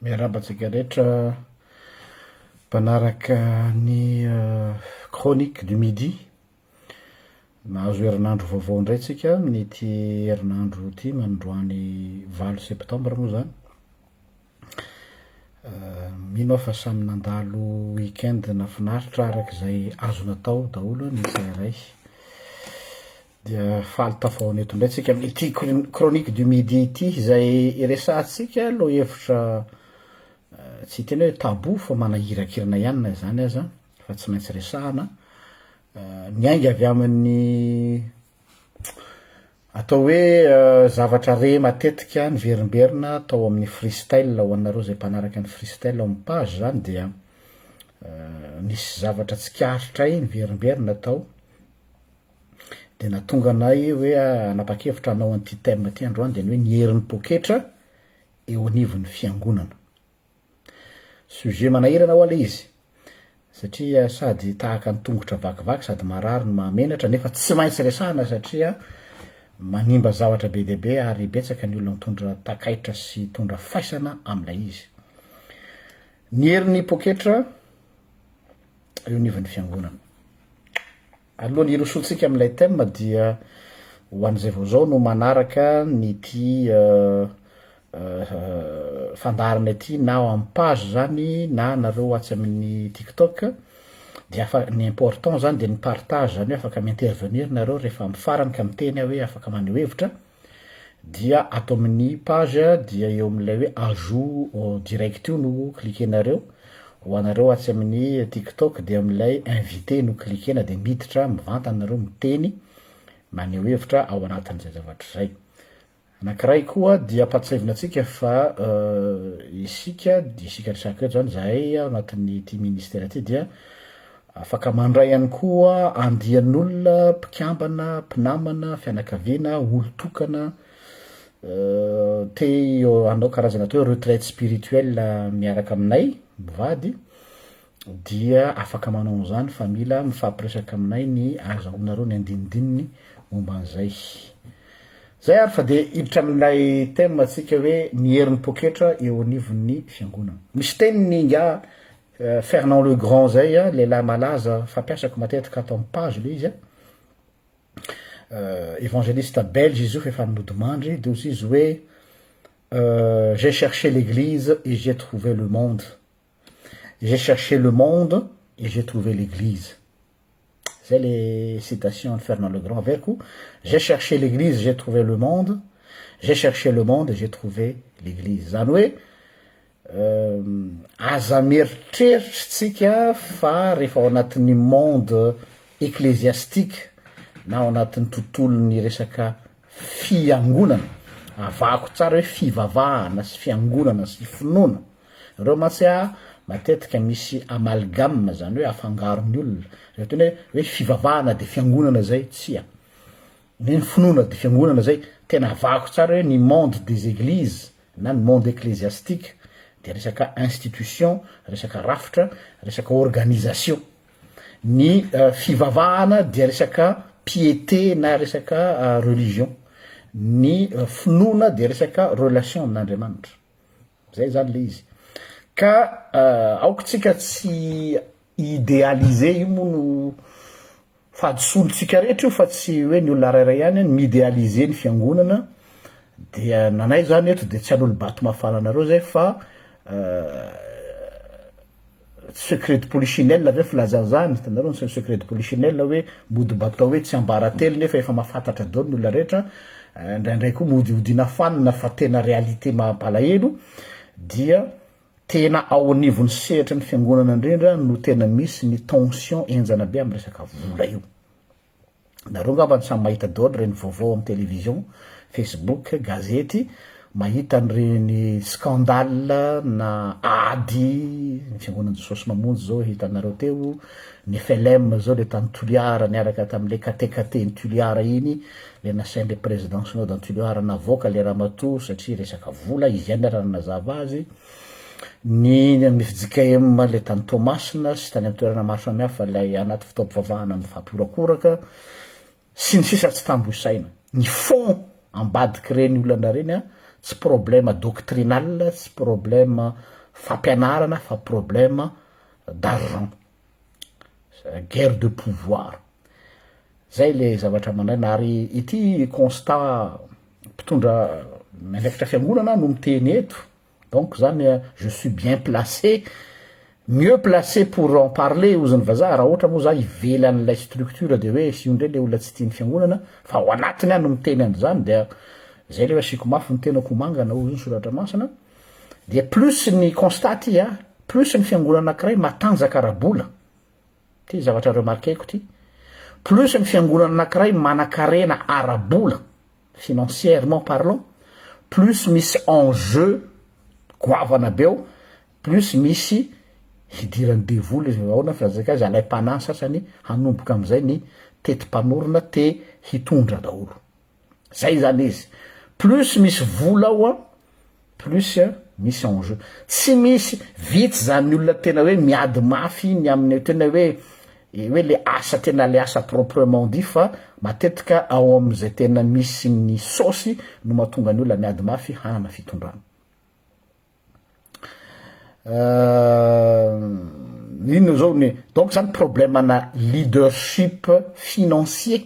Miarahaba antsika rehetra mpanaraka ny chronique du midi. Nahazo herinandro vaovao indray tsika amin'ity herinandro ity manindroany valo septembre moa zany. Mino aho fa samy nandalo week-end nafinaritra araka izay azo natao daholo ny tsirairay. Dia faly tafahaona eto indray tsika amin'ity chronique du midi ity izay iresahantsika lohahevitra tsy hiteny hoe tabou fa manahirakirana ihany na izany aza fa tsy maintsy resahana. Niainga avy amin'ny atao hoe zavatra re matetika niverimberina tao amin'ny freestyle, ho anareo izay mpanaraka ny freestyle ao amin'ny page zany dia nisy zavatra tsikaritray niverimberina tao. Dia nahatonga anay hoe hanapa-kevitra hanao an'ity thème ity androany dia ny hoe ny herin'ny poketra eo anivon'ny fiangonana. Sujet manahirana hoa le izy satria sady tahaka ny tongotra vakivaky sady marary no mahamenatra nefa tsy maintsy resahana satria manimba zavatra be dia be ary betsaka ny olona mitondra takaitra sy mitondra faisana amin'ilay izy. Ny herin'ny poketra eo anivon'ny fiangonana. Alohan'ny hirosoantsika amin'ilay thème dia ho an'izay vao izao no manaraka ny ity fandaharana ity na ao amin'ny page zany na nareo atsy amin'ny tiktok dia afa ny important zany dia ny partage zany hoe afaka mi-intervenir nareo rehefa amin'ny farany ka miteny aho hoe afaka maneho hevitra. Dia ato amin'ny page dia eo amin'ilay hoe ajout au direct io no cliquer-nareo, ho anareo atsy amin'ny tiktok dia amin'ilay invité no cliquer-na dia miditra mivantana nareo miteny maneho hevitra ao anatin'izay zavatra izay. Anankiray koa dia ampahatsiahivina antsika fa isika, isika resahako eto zany zahay ao anatin'ity ministère ity dia Afaka mandray ihany koa andian'olona, mpikambana, mpinamana, fianakaviana, olon-tokana te hanao karazana atao hoe retraite spirituelle miaraka aminay mivady dia afaka manao an'izany fa mila mifampiresaka aminay ny azahoanareo ny andinindininy momba an'izay. Zay ary fa dia hiditra amin'ilay thème antsika hoe ny herin'ny poketra eo anivon'ny fiangonana. Misy teniny ingahy Fernand le Grand zay a, lehilahy malaza fampiasako matetika ato amin'ny page le izy a, evangeliste belge izy io fa efa nodimandry, de hozy izy hoe j'ai cherché l'église et j'ai trouvé le monde, j'ai cherché le monde et j'ai trouvé l'église. Zay le citation an'i Fernand le Grand averiko, j'ai cherché l'église j'ai trouvé le monde, j'ai cherché le monde et j'ai trouvé l'église. Zany hoe aza mieritreritra tsika fa rehefa ao anatin'ny monde ecclésiastique na ao anatin'ny tontolon'ny resaka fiangonana, avahako tsara hoe fivavahana sy fiangonana sy finoana, Reo mantsy a matetika misy amalgame zany hoe afangaron'ny olona, rehefa tena hoe hoe fivavahana de fiangonana zay, tsia, ny hoe finoana de fiangonana zay, tena avahako tsara hoe ny monde des eglises na ny monde ecclesiastique de resaka institution, resaka rafitra, resaka organisation, ny fivavahana dia resaka piété na resaka religion, ny finoana dia resaka relation amin'Andriamanitra. Zay zany le izy. Ka aoka tsika tsy hi-idealiser, io moa no fahadisoantsika rehetra io fa tsy hoe ny olona rairay ihany, ny mi-idealiser ny fiangonana dia nanay zany eto dia tsy hanolo-bato mafana anareo zay fa Secret de polichinelle ve filazana zany? Hitanareo ny secret de polichinelle hoe mody mba atao hoe tsiambaratelo nefa efa mahafantatra daholo ny olona rehetra, indraindray koa mody odiana fanina fa tena réalité mampalahelo dia tena ao anivon'ny sehatry ny fiangonana indrindra no tena misy ny tension henjana be amin'ny resaka vola io. Nareo ngamba no samy mahita daholo ireny vaovao amin'ny télévision, Facebook, gazety, mahita an'ireny scandale na ady, ny fiangonan'i Jesosy Mamonjy zao hitanareo teo, ny FLM zao le tany Toliara niaraka tamin'le KTKT ny Toliara iny, le nasain'le président synode any Toliara navoaka le ramatoa satria resaka vola, izy ihany ary nanazava azy. Ny amin'ny fjkm ilay tany Toamasina sy tany amin'ny toerana maro samihafa ilay anaty fotoam-pivavahana mifampihorakoraka sy ny sisa tsy tambo isaina. Ny fond ambadik'ireny olana ireny an, Tsy problème doctrinal, tsy problème fampianarana fa problème d'argent. Guerre de pouvoir. Zay le zavatra mandraina ary ity constat mpitondra miandraikitra fiangonana no miteny eto. Donc zany je suis bien placé, mieux placé pour en parler hozy ny vazaha, raha ohatra moa za ivelan'ilay structure de hoe io ndray le olona tsy tian'ny fiangonana fa ao anatiny aho no miteny an'izany dia zay le hoe asiako mafy ny tenako ho mangana hozy ny soratra masina, dia plus ny constat ty a, plus ny fiangonana anakiray matanjaka ara-bola, ty zavatra remarqueko ty, plus ny fiangonana anakiray manakarena ara-bola, financièrement parlant, plus misy enjeu goavana be ao, plus misy hidiran'ny devoly, ahoana filazako azy, alaim-panahy sasany hanomboka amizay ny teti-panorona te hitondra daholo. Zay zany izy. Plus misy vola ao an, plus misy enjeu. Tsy misy, vitsy zany olona tena hoe miady mafy ny amin'ny tena hoe hoe le asa tena le asa proprement dit fa matetika ao am'izay tena misy ny saosy no mahatonga ny olona miady mafy hanana fitondrana. Inona zao ny donc zany problème ana leadership financier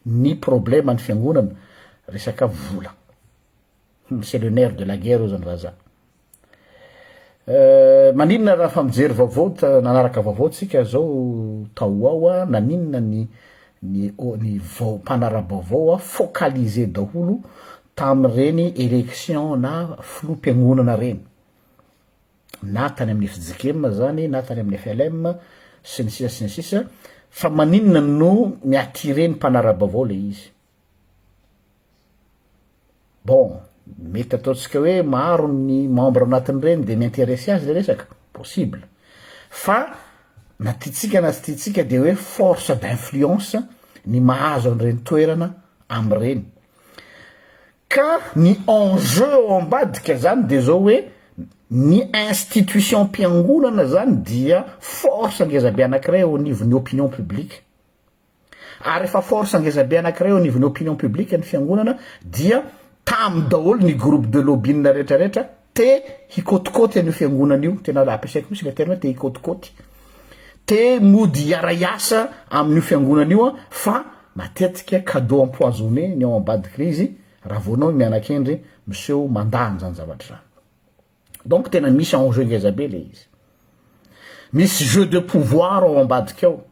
ny problème ny fiangonana resaka vola. C'est le nerf de la guerre hozy ny vazaha. Maninona raha fa mijery vaovao nanaraka vaovao tsika zao tao ao a, naninona ny ny ny vao mpanara-baovao a focalisé daholo tam'ireny élection na filoham-piangonana reny, na tany amin'ny FJKM zany na tany amin'ny FLM sy ny sisa sy ny sisa, fa maninona no mi-attirer ny mpanara-baovao le izy? Bon, mety ataontsika hoe maro ny membre anatin'ireny de mi-intéressé azy le resaka, possible, fa na tiatsika na tsy tiatsika de hoe force d'influence ny mahazo an'ireny toerana am'ireny. Ka ny enjeu ao ambadika zany de zao hoe ny institution mpiangonana zany dia force ngezabe anankiray eo anivon'ny opinion publique. Ary rehefa force ngezabe anankiray eo anivon'ny opinion publique ny fiangonana dia tamy daholo ny groupe de lobbying rehetrarehetra te hikôtikôty an'io fiangonana io, tena ampiasaiko mihitsy le terme te hikôtikôty, te mody hiara-hiasa amin'io fiangonana io a, fa matetika cadeau empoisonné ny ao ambadiky le izy raha vao anao mianakendry miseho mandà an'izany zavatra zany. Donc tena misy enjeu ngezabe le izy. Misy jeu de pouvoir ao ambadika ao.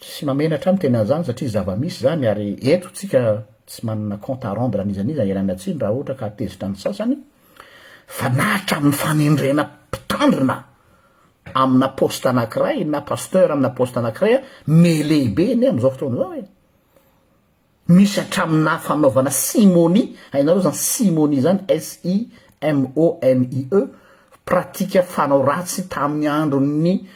Tsy mamenatra miteny an'izany satria zava-misy zany ary eto tsika tsy manana compte à rendre an'iza n'iza ialana tsiny raha ohatra ka tezitra ny sasany fa na hatramin'ny fanendrena mpitandrina amina poste anankiray na pasteur amina poste anankiray a me lehibe eny am'izao fotoana zao e. Misy hatramina fanaovana simonie, hainareo zany simonie zany, S I M O N I E, pratique fanao ratsy tamin'ny andron'ny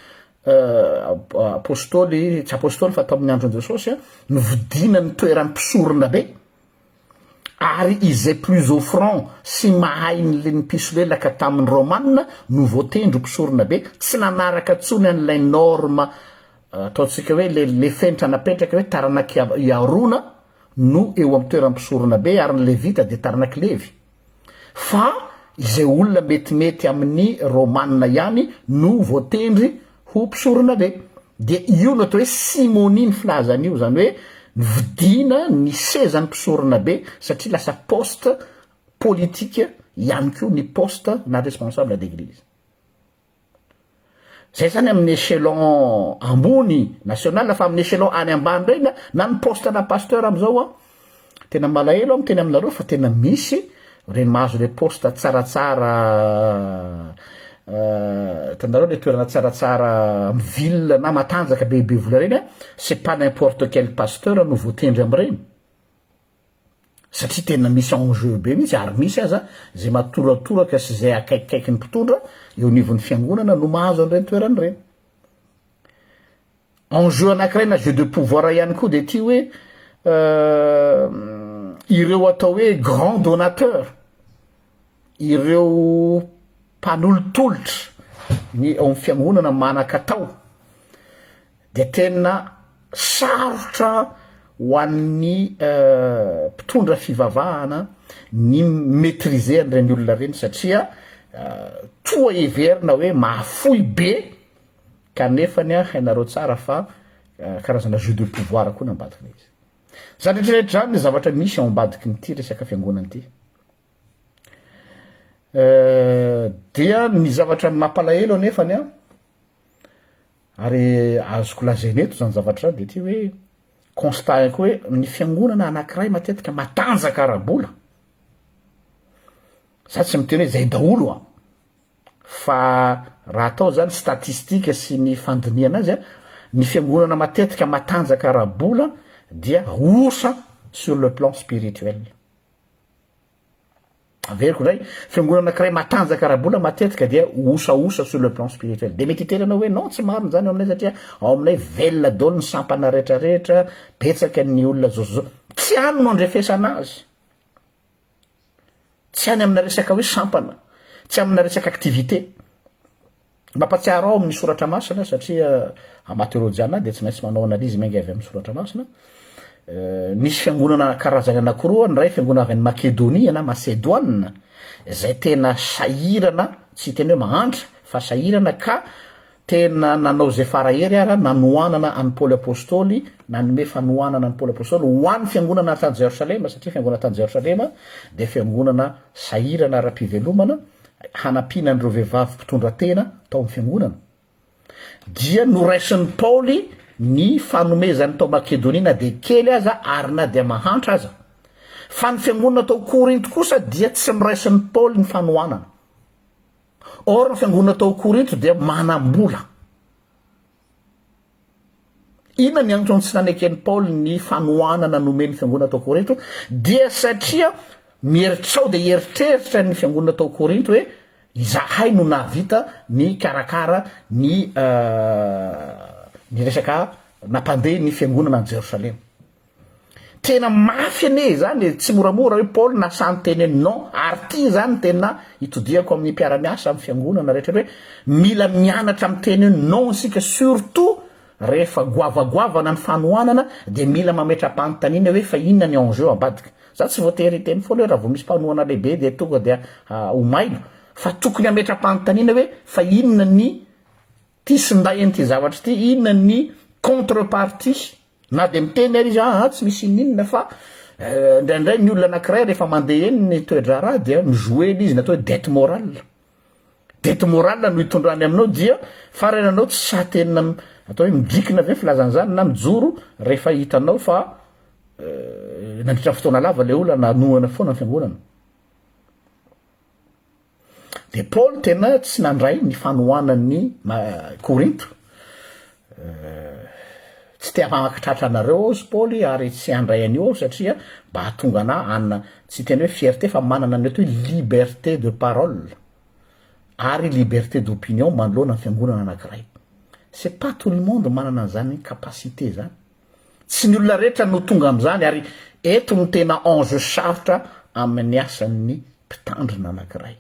apôstôly, tsy apôstôly fa tamin'ny andron'i Jesosy a, novidiana ny toeran'ny mpisorona be ary izay plus offrant sy mahay ny le mpisolelaka tamin'ny romana no voatendry ho mpisorona be, tsy nanaraka intsony an'ilay norme ataontsika hoe le le fenitra napetraka hoe taranaky i Arona no eo amin'ny toeran'ny mpisorona be ary ny levita de taranaky Levy, fa izay olona metimety amin'ny romana ihany no voatendry ho mpisorona be. De io no atao hoe simonie ny filazana io, zany hoe nividiana ny sezan'ny mpisorona be satria lasa poste politique ihany koa ny poste na responsable d'église. Zay zany amin'ny échelon ambony national, fa amin'ny échelon any ambany reny na na ny poste na pasteur am'izao a tena malahelo aho miteny aminareo fa tena misy reny mahazo le poste tsaratsara, hitanareo le toerana tsaratsara amy ville na matanjaka bebe vola reny a, c'est pas n'importe quel pasteur no voatendry am'ireny satria tena misy enjeu be mihitsy, ary misy aza zay matoratoraka sy zay akaikikaiky ny mpitondra eo anivon'ny fiangonana no mahazo an'ireny toerana ireny. Enjeu anankiray na jeu de pouvoir ihany koa de ty hoe ireo atao hoe grand donateur, ireo mpanolotolotra ny ao amin'ny fiangonana manan-katao de tena sarotra. ho an'ny mpitondra fivavahana ny mi-maitriser an'ireny olona ireny satria toa heverina hoe mahafoy be kanefany hainareo tsara fa karazana jeu de pouvoir koa ny ambadik'ilay izy. Zany rehetra rehetra zany ny zavatra misy ao ambadikin'ity resaka fiangonana ity. Dia ny zavatra mampalahelo anefany an, ary azoko lazaina eto zany zavatra zany de ty hoe constat ihany koa hoe ny fiangonana anankiray matetika matanjaka ara-bola, za tsy miteny hoe zay daholo an, fa raha atao zany statistique sy ny fandinihana azy an, ny fiangonana matetika matanjaka ara-bola dia osa sur le plan spirituel. Averiko indray, fiangonana anankiray matanjaka ara-bola matetika dia osaosa sur le plan spirituel. Dia mety hiteny ianao hoe non, tsy marina izany ao aminay satria ao aminay velona daholo ny sampana rehetrarehetra, betsaka ny olona zao sy zao. Tsy any no andrefesana azy. Tsy any amina resaka hoe sampana, tsy amina resaka activité. Mampatsiaro aho amin'ny soratra masina satria amateurojana dia tsy maintsy manao analyse miainga avy amin'ny soratra masina. Eh, nisy fiangonana karazany anankiroa, ny iray fiangonana avy any Makedonia na Macedoine izay tena sahirana, tsy hiteny hoe mahantra fa sahirana ka tena nanao izay farahery ara nanohanana an'i Paoly Apostoly, nanome fanohanana an'i Paoly Apostoly ho an'ny fiangonana tany Jerosalema satria fiangonana tany Jerosalema dia fiangonana sahirana ara-pivelomana hanampiana an'ireo vehivavy mpitondra tena tao amin'ny fiangonana, dia noraisin'i Paoly ny fanomezany tao Makedonia na dia kely aza ary na dia mahantra aza. Fa ny fiangonana tao Korinto kosa dia tsy noraisin'i Paoly ny fanohanana. Or ny fiangonana tao Korinto dia manam-bola. Inona ny antony tsy naneken'i Paoly ny fanohanana nomen'ny fiangonana tao Korinto? Dia satria mieritrsao dia hieritreritra ny fiangonana tao Korinto hoe izahay no nahavita nikarakara ny ny resaka nampandeha ny fiangonana any Jerosalema. Tena mafy anie izany e, tsy moramora hoe Paoly nasahy niteny hoe non, ary ity izany tena itodihako amin'ny mpiara-miasa amin'ny fiangonana rehetra hoe mila mianatra miteny hoe non isika surtout rehefa goavagoavana ny fanohanana dia mila mametra-panontaniana hoe fa inona ny enjeu ambadika. Za tsy voatery hiteny foana hoe raha vao misy mpanohana lehibe dia tonga dia ho mailo fa tokony hametra-panontaniana hoe fa inona ny Ty sinday an'ity zavatra ity, inona ny contrepartie? Na dia miteny ary izy aa tsy misy ininona fa indraindray ny olona anankiray rehefa mandeha eny ny toe-draharaha dia mi-jouer ilay izy ny atao hoe dette morale. Dette morale no itondrany aminao dia farany ianao tsy sahy tena atao hoe midrikina ve filazana izany na mijoro rehefa hitanao fa nandritra ny fotoana lava ilay olona nanohana foana ny fiangonana. Dia Paoly tena tsy nandray ny fanohanan'ny Korinto. Tsy te hamaky tratra anareo aho hozy Paoly ary tsy handray an'io aho satria mba hahatonga anah hanana, tsy hiteny hoe fierté fa manana ny atao hoe liberté de parole ary liberté d'opinion manoloana ny fiangonana anankiray. C'est pas tout le monde manana an'izany capacité zany. Tsy ny olona rehetra no tonga amin'izany ary eto no tena enjeu sarotra amin'ny asan'ny mpitandrina anankiray.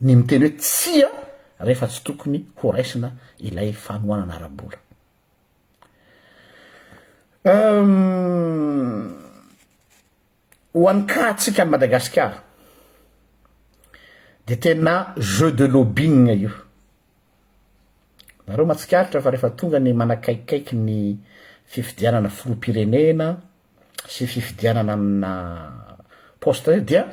Ny miteny hoe tsia rehefa tsy tokony horaisina ilay fanohanana ara-bola. Ho an'ny cas antsika any Madagasikara dia tena jeu de lobbying io. Nareo matsikaritra fa rehefa tonga ny manakaikikaiky ny fifidianana filoham-pirenena sy fifidianana amina poste io dia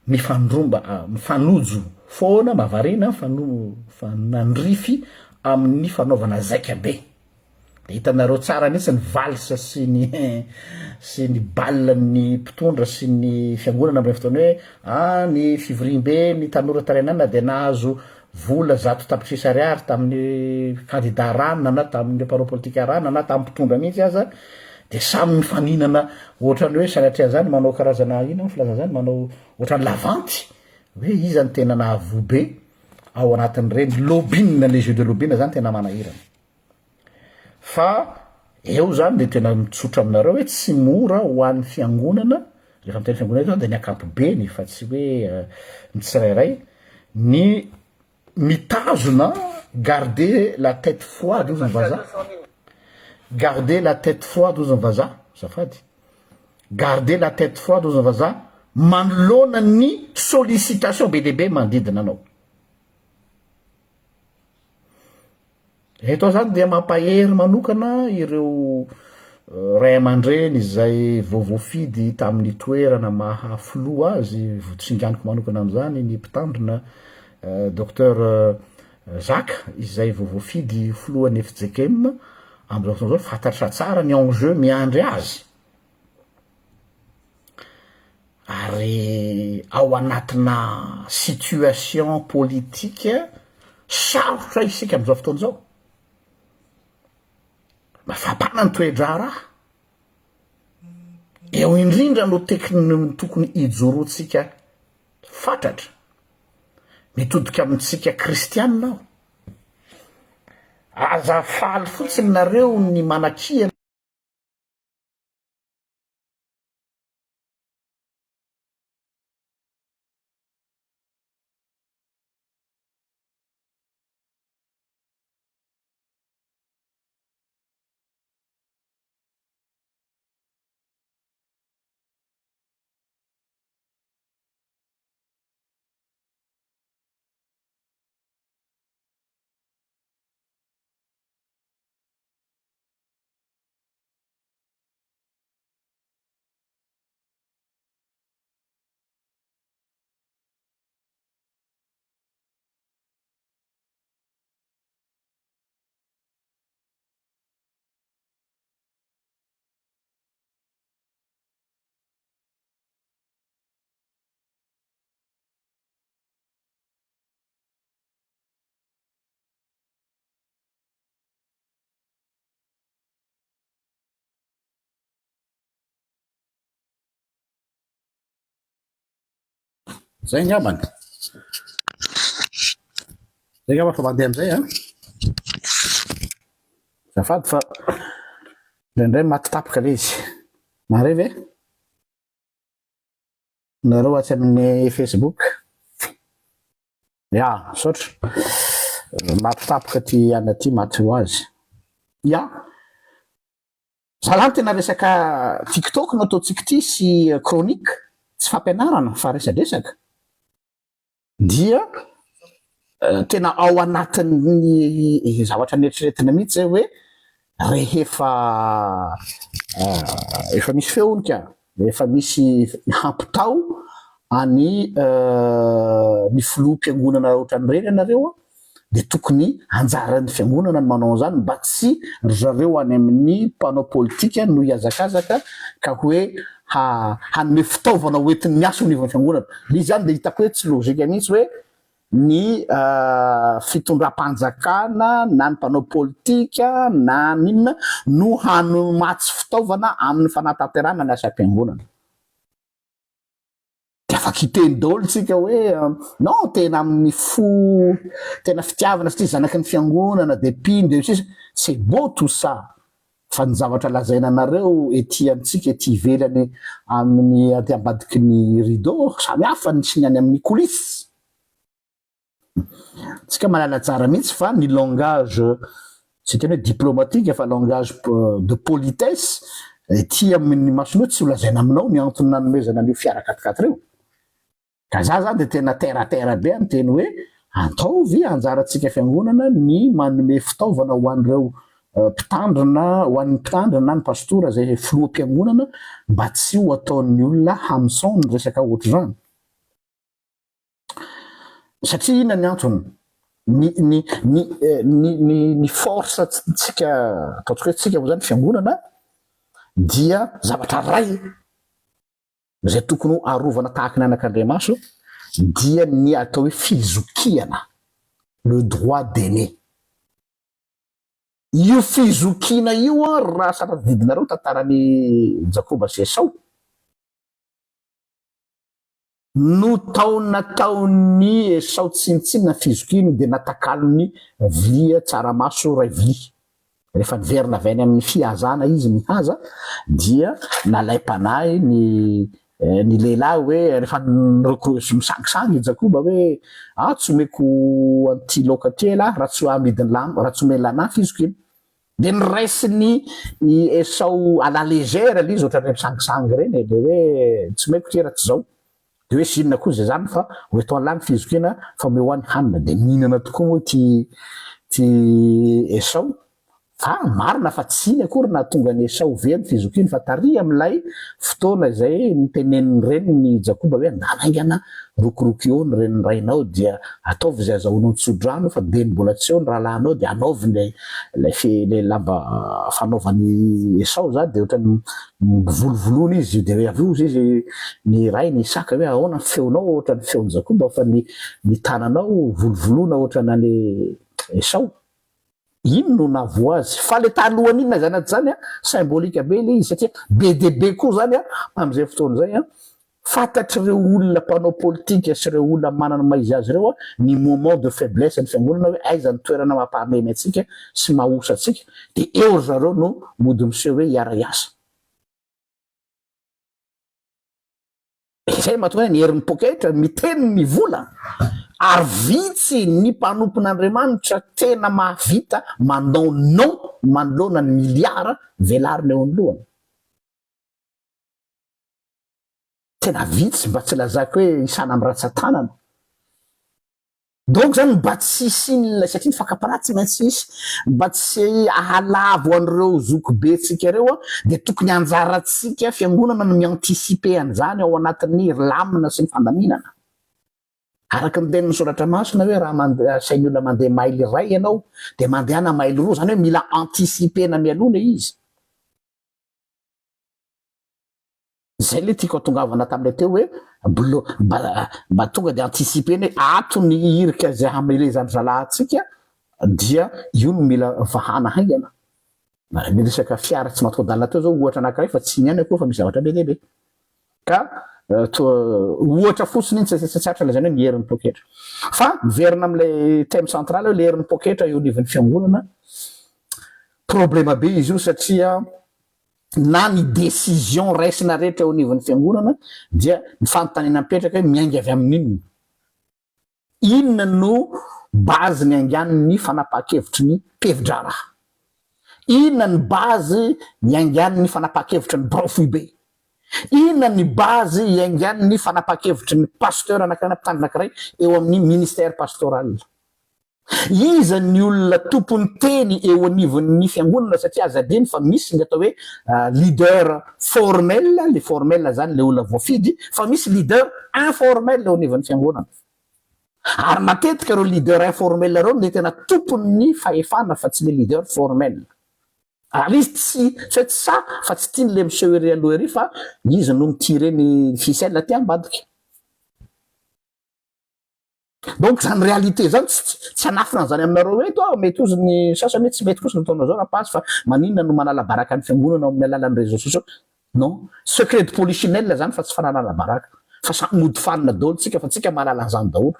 mifandromba mifanojo foana mahavariana mifanandrify amin'ny fanaovana zaika be. De hitanareo tsara mihitsy ny valse sy ny sy ny bal ny mpitondra sy ny fiangonana amin'ireny fotoana hoe ah ny fivoriambe ny tanora tarainana dia nahazo vola 100 tapitrisa ariary tamin'ny kandida ranona na tamin'ny mpanao politika ranona na tamin'ny mpitondra mihitsy aza de samy mifaninana ohatran'ny hoe sanatria an'izany manao karazana inona moa filazana zany manao ohatran'ny lavanty hoe iza no tena nahavoa be ao anatin'ireny lobbying le jeu de lobbying zany tena manahirana. Fa eo zany de tena mitsotra aminareo hoe tsy mora ho an'ny fiangonana, rehefa miteny fiangonana eto zany de ny ankapobeny fa tsy hoe ny tsirairay, ny mitazona garder la tête froide hozy ny vazaha, Garder la tête froide hozy ny vazaha, azafady, garder la tête froide hozy ny vazaha manoloana ny sollicitation be dia be manodidina anao. Eto aho zany dia mampahery manokana ireo ray aman-dreny izay vao voafidy tamin'ny toerana maha filoha azy, tsinganiko manokana amin'izany ny mpitandrina Docteur Zaka izay vao voafidy filohan'ny fjkm amin'izao fotoana izao, fantatra tsara ny enjeu miandry azy ary ao anatina situation politique sarotra isika amin'izao fotoana izao, mafampana ny toe-draharaha, eo indrindra no tekny tokony hijoroantsika fatratra. Mitodika amintsika kristianina aho, aza faly fotsiny nareo ny manakiana. Zay angambany. Zay angamba fa mandeha amizay an. Azafady fa indraindray maty tampoka le izy. Mahare ve? Nareo atsy amin'ny Facebook. Ya, misaotra. Maty tampoka ty ana ty maty ho azy. Ya. Zalahy tena resaka TikTok no ataontsika ity sy chronique, tsy fampianarana fa resadresaka. Dia tena ao anatin'ny zavatra neritreretina mihitsy zay hoe rehefa efa misy feo hono ka, efa misy hampitao any ny filoham-piangonana ohatran'ireny ianareo an, dia tokony anjaran'ny fiangonana ny manao an'izany mba tsy ry zareo any amin'ny mpanao politika no hihazakazaka ka hoe hanome fitaovana ho entiny miasa eo anivon'ny fiangonana. Ilay izy izany dia hitako hoe tsy logique mihitsy hoe ny fitondram-panjakana na ny mpanao politika na ny inona no hanomatsy fitaovana amin'ny fanatanterahana ny asam-piangonana. Dia afaka hiteny daholo tsika hoe non tena amin'ny fo tena fitiavana satria zanaky ny fiangonana dia mpino dia sisa c'est beau tout ça fa ny zavatra lazaina anareo ety amintsika ety ivelany amin'ny aty ambadiky ny rideau samy hafa ny sy ny any amin'ny coulisse. Tsika mahalala tsara mihitsy fa ny langage tsy hiteny hoe diplomatique fa langage de politesse ety amin'ny masonao tsy ho lazaina aminao ny antony nanomezana an'io fiara quatre-quatre io. Ka za zany de tena terre à terre be miteny hoe ataovy anjarantsika fiangonana ny manome fitaovana ho an'ireo mpitandrina ho an'ny mpitandrina na ny pastora izay filoham-piangonana mba tsy ho ataon'ny olona hameçon ny resaka ohatr'izany. Satria inona ny antony? Ny ny ny ny ny ny force tsika ataontsika hoe tsika moa zany fiangonana dia zavatra ray izay tokony ho arovana tahaky ny anak'Andriamaso dia ny atao hoe fizokiana, le droit d'aîné. Io fizokiana io an raha sara-didinareo tantaran'i Jakoba sy Esao, No tao nataon'i Esao tsinontsinona ny fizokiany dia natakalony vilia tsaramaso iray vilia. Rehefa niverina avy any amin'ny fihazana izy nihaza dia nalaim-panahy ny ny lehilahy hoe rehefa misangisangy i Jakoba hoe ah tsy omeko an'ity laoka ity elah raha tsy amidin'lah raha tsy omen'lah anah fizokiana. Dia noraisin'i i Esao à la légère ilay izy, ohatran'ireny misangisangy ireny e, dia hoe tsy omeko ity raha tsy izao. Dia hoe sy inona koa izay izany fa ho eto an'lah ny fizokiana fa omeo ahy ny hanina. Dia nihinana tokoa moa ity ity Esao. Fa marina fa tsy iny akory nahatonga an'i Esao very ny fizokiany fa tary amin'ilay fotoana izay notenenin'ny reniny i Jakoba hoe andana haingana rokiroky eo ny renin'ny rainao dia ataovy izay azahoanao ny tso-drano fa dieny mbola tsy eo ny rahalahinao dia anaovy ilay ilay fe ilay lamba fanaovan'i Esao izany dia ohatran'ny mivolovoloana izy dia avy eo hozy izy ny rainy Isaka hoe ahoana ny feonao ohatran'ny feon'i Jakoba fa ny ny tananao volovoloana ohatran'ny an'i Esao. Iny no nahavoa azy. Fa le talohan'iny na izany na tsy izany an, symbolique be le izy satria be dia be koa izany an, amin'izay fotoana izay an, fantatr'ireo olona mpanao politika sy ireo olona manana ny maha izy azy ireo an, ny moment de faiblesse ny fiangonana hoe aiza ny toerana mampahamemy antsika sy maha osa antsika, dia eo ry zareo no mody miseho hoe hiara-hiasa. Izay no mahatonga hoe ny herin'ny poketra, miteny ny vola, ary vitsy ny mpanompon'Andriamanitra tena mahavita manao non manoloana ny miliara velarina eo anoloany. Tena vitsy mba tsy lazaiko hoe isana amin'ny ratsan-tanana. Donc zany mba tsy hisian'ilay, satria ny fakam-panahy tsy maintsy hisy, mba tsy ahalavo an'ireo zokibentsika ireo an, dia tokony anjarantsika fiangonana no mi-anticiper an'izany ao anatin'ny lamina sy ny fandaminana. Araka ny tenin'ny soratra masina hoe raha mandeha, asain'ny olona mandeha maily iray ianao dia mandehana maily roa, izany hoe mila anticiper-na mialoha ilay izy. Zay le tiako atongavana tamle teo hoe blo mba mba tonga de anticiper-na hoe ato ny hirika izay hamelezan-dry zalahy antsika dia io no mila vahana haingana. Ny resaka fiara tsy mataho-dalana teo zao ohatra anankiray fa tsy iny ihany akory fa misy zavatra be dia be. Ka toa ohatra fotsiny iny tsy tsy aritra lazaina hoe ny herin'ny poketra. Fa miverina amin'ilay thème central hoe le herin'ny poketra eo anivon'ny fiangonana, problema be izy io satria na ny décision raisina rehetra eo anivon'ny fiangonana dia ny fanontaniana mipetraka hoe miainga avy amin'inona? Inona no base niaingan'ny fanapahan-kevitry ny mpihevi-draharaha? Inona ny base niaingan'ny fanapahan-kevitry ny birao foibe? Inona ny base iaingan'ny fanapahan-kevitry ny pasteur anankiray na mpitandrina anankiray eo amin'ny ministère pastoral? Iza ny olona tompon'ny teny eo anivon'ny fiangonana satria aza adino fa misy ny atao hoe leader formel, le formel zany le olona voafidy, fa misy leader informel eo anivon'ny fiangonana. Ary matetika ireo leader informel ireo no tena tompon'ny fahefana fa tsy le leader formel. Ary izy tsy tsy hoe tsy sahy fa tsy tiany le miseho ery aloha ery fa izy no mi-tirer ny ficelle aty ambadika. Donc zany réalité zany tsy tsy hanafina an'izany aminareo eto aho, mety hozy ny sasany hoe tsy mety kosa ny ataonao zao Rapasy fa maninona no manala baraka ny fiangonana ao amin'ny alalan'ny réseaux sociaux, non, secret de polichinelle zany fa tsy fanalana baraka, fa samy mody fanina daholo tsika fa tsika mahalala an'izany daholo.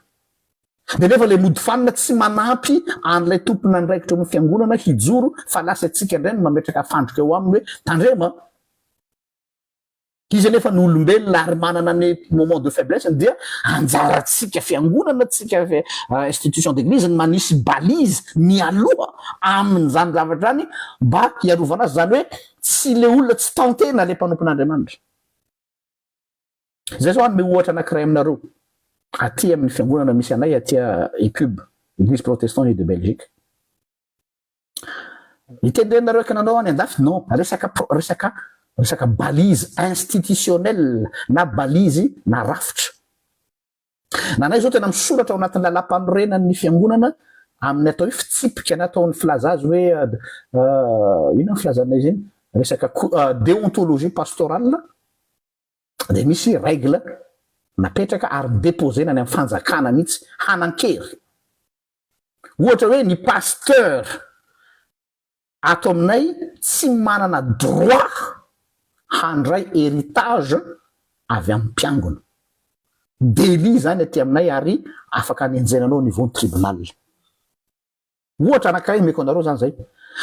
De nefa le mody fanina tsy manampy an'ilay tompon'andraikitra eo amin'ny fiangonana hijoro fa lasa tsika indray no mametraka fandrika eo aminy hoe tandremo an! Izy anefa no olombelona ary manana ny moment de faiblesse-ny dia anjarantsika fiangonana, tsika institution d'église ny manisy balise mialoha amin'izany zavatra izany mba hiarovana azy, izany hoe tsy le olona tsy tenter-na le mpanompon'Andriamanitra. Zay zao hanome ohatra anankiray aminareo aty amin'ny fiangonana misy anay aty EPUB, Eglise Protestante Unie de Belgique. Itenenareo eky nanao any andafy non resaka resaka resaka balise institutionnel na balise na rafitra. Nanay zao tena misoratra ao anatin'ny lalam-panorenan'ny fiangonana amin'ny atao hoe fitsipika na atao ny filaza azy hoe inona ny filazana izy iny resaka déontologie pastorale dia misy règle napetraka ary déposer-na any amin'ny fanjakana mihitsy hanan-kery. Ohatra hoe ny pasteur ato aminay tsy manana droit handray héritage avy amin'ny mpiangona. Délit izany aty aminay ary afaka anenjehina anao au niveau ny tribunal. Ohatra anankiray omeko anareo izany izay.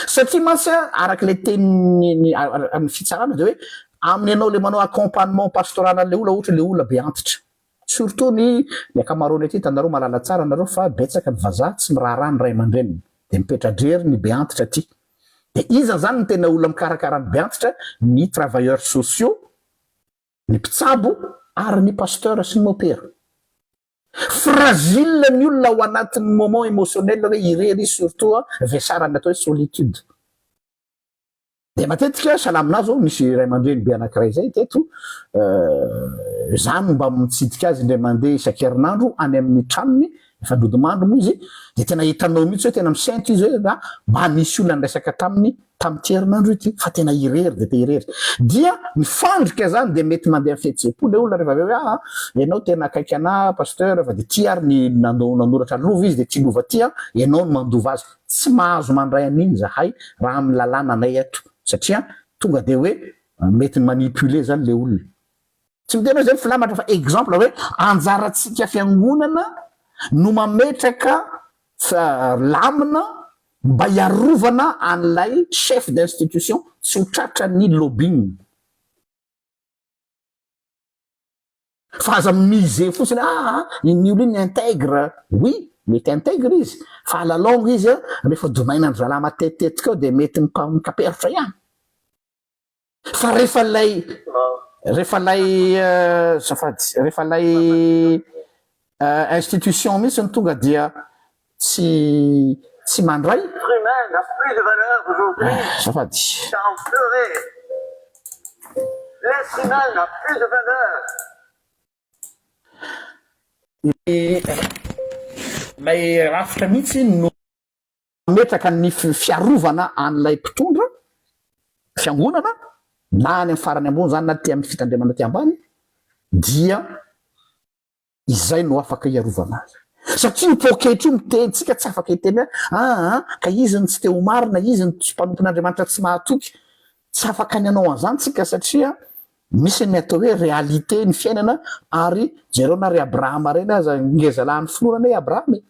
Satria mantsy araka ilay tenin'ny ny fitsarana dia hoe amin'ny ianao ilay manao accompagnement pastoral an'ilay olona ohatra ilay olona be antitra. Surtout ny ny ankamaroany aty hitanareo mahalala tsara nareo fa betsaka ny vazaha tsy miraharaha ny ray aman-dreniny dia mipetra-drery ny be antitra aty. De iza zany no tena olona mikarakara ny beantitra? Ny travailleurs sociaux, ny mpitsabo ary ny pasteur sy ny mopera. Fragile ny olona ao anatin'ny moment émotionnel hoe irery izy surtout vesaran'ny atao hoe solitude. Dia matetika sahala aminà zao misy ray aman-dreny be anankiray zay teto, za no mba mitsidika azy indray mandeha isan-kerinandro any amin'ny tranony, efa nodimandry moa izy, dia tena hitanao mihitsy hoe tena misento izy hoe mba mba nisy olona niresaka taminy tamin'ity herinandro ity fa tena irery dia te irery. Dia ny fandrika zany dia mety mandeha amin'ny fihetseham-po ilay olona rehefa avy eo hoe aa ianao tena akaiky anà pasteur fa dia ity ary ny nanoratra lova izy dia ity lova ity an, ianao no mandova azy. Tsy mahazo mandray an'iny zahay raha amin'ny lalàna anay eto satria tonga dia hoe mety manipuler zany le olona. Tsy miteny hoe zay filamatra fa exemple hoe anjarantsika fiangonana no mametraka lamina mba hiarovana an'ilay chef d'institution tsy ho tratran'ny lobbying. Fa aza mi-miser fotsiny hoe aa iny olona iny intègre, oui mety intègre izy fa à la longue izy an rehefa donaina-ndry zalahy matetitetika eo dia mety mikaperotra ihany. Fa rehefa ilay rehefa ilay azafady rehefa ilay institution mihitsy no tonga dia tsy tsy mandray azafady. Ilay rafitra mihitsy no mametraka ny fiarovana an'ilay mpitondra fiangonana na any amin'ny farany ambony izany na aty amin'ny fitandremana aty ambany dia izay no afaka hiarovana azy. Satria io poketra io miteny, tsika tsy afaka hiteny hoe aa ka izy no tsy te ho marina, izy no tsy mpanompon'Andriamanitra tsy mahatoky. Tsy afaka ny hanao an'izany tsika satria misy ny atao hoe réalité ny fiainana ary jereo na ry Abrahama reny aza ngezalahy ny finoana anie i Abrahama e.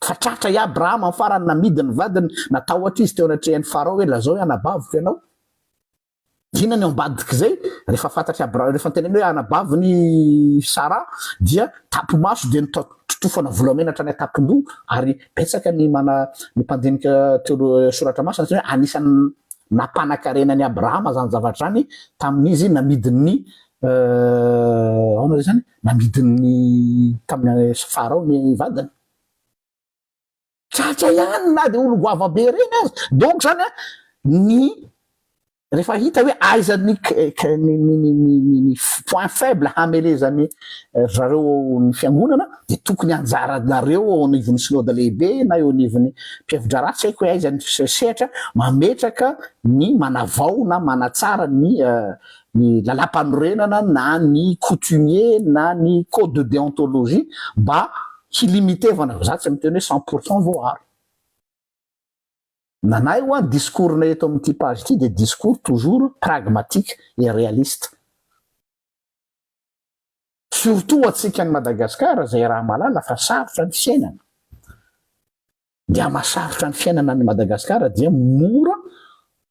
Fa tratra i Abrahama amin'ny farany namidy ny vadiny, natahotra izy teo anatrehan'i Farao hoe lazao hoe anabaviko ianao. Inona ny ao ambadik'izay? Rehefa fantatr'i Abrahama, rehefa noteneniny hoe anabaviny i Sara, dia tapi-maso dia nototofana volamena hatrany an-tampon-doha, ary betsaka ny mana, ny mpandinika teolo soratra masina niteny hoe anisan'ny nampanakarena an'i Abrahama izany zavatra izany tamin'izy namidin'ny ahoana re izany? Namidin'ny tamin'ny Farao ny vadiny. Tratra ihany na dia olo goavabe ireny aza. Donc zany an, ny rehefa hita hoe aiza ny ny point faible hamelezan'ny ry zareo ny fiangonana dia tokony anjaranareo ao anivon'ny synoda lehibe na eo anivon'ny mpihevi-draharaha tsy haiko hoe aiza ny sehatra mametraka ny manavao na manatsara ny ny lalàmpanorenana na ny coutumier na ny code de déontologie mba hi-limiter-vana, za tsy miteny hoe 100% voaaro. Nanay hoa ny discours-nay eto amin'ity page ity dia discours toujours pragmatique et réaliste. Surtout antsika any Madagascar izay raha mahalala fa sarotra ny fiainana. Dia mahasarotra ny fiainana any Madagascar dia mora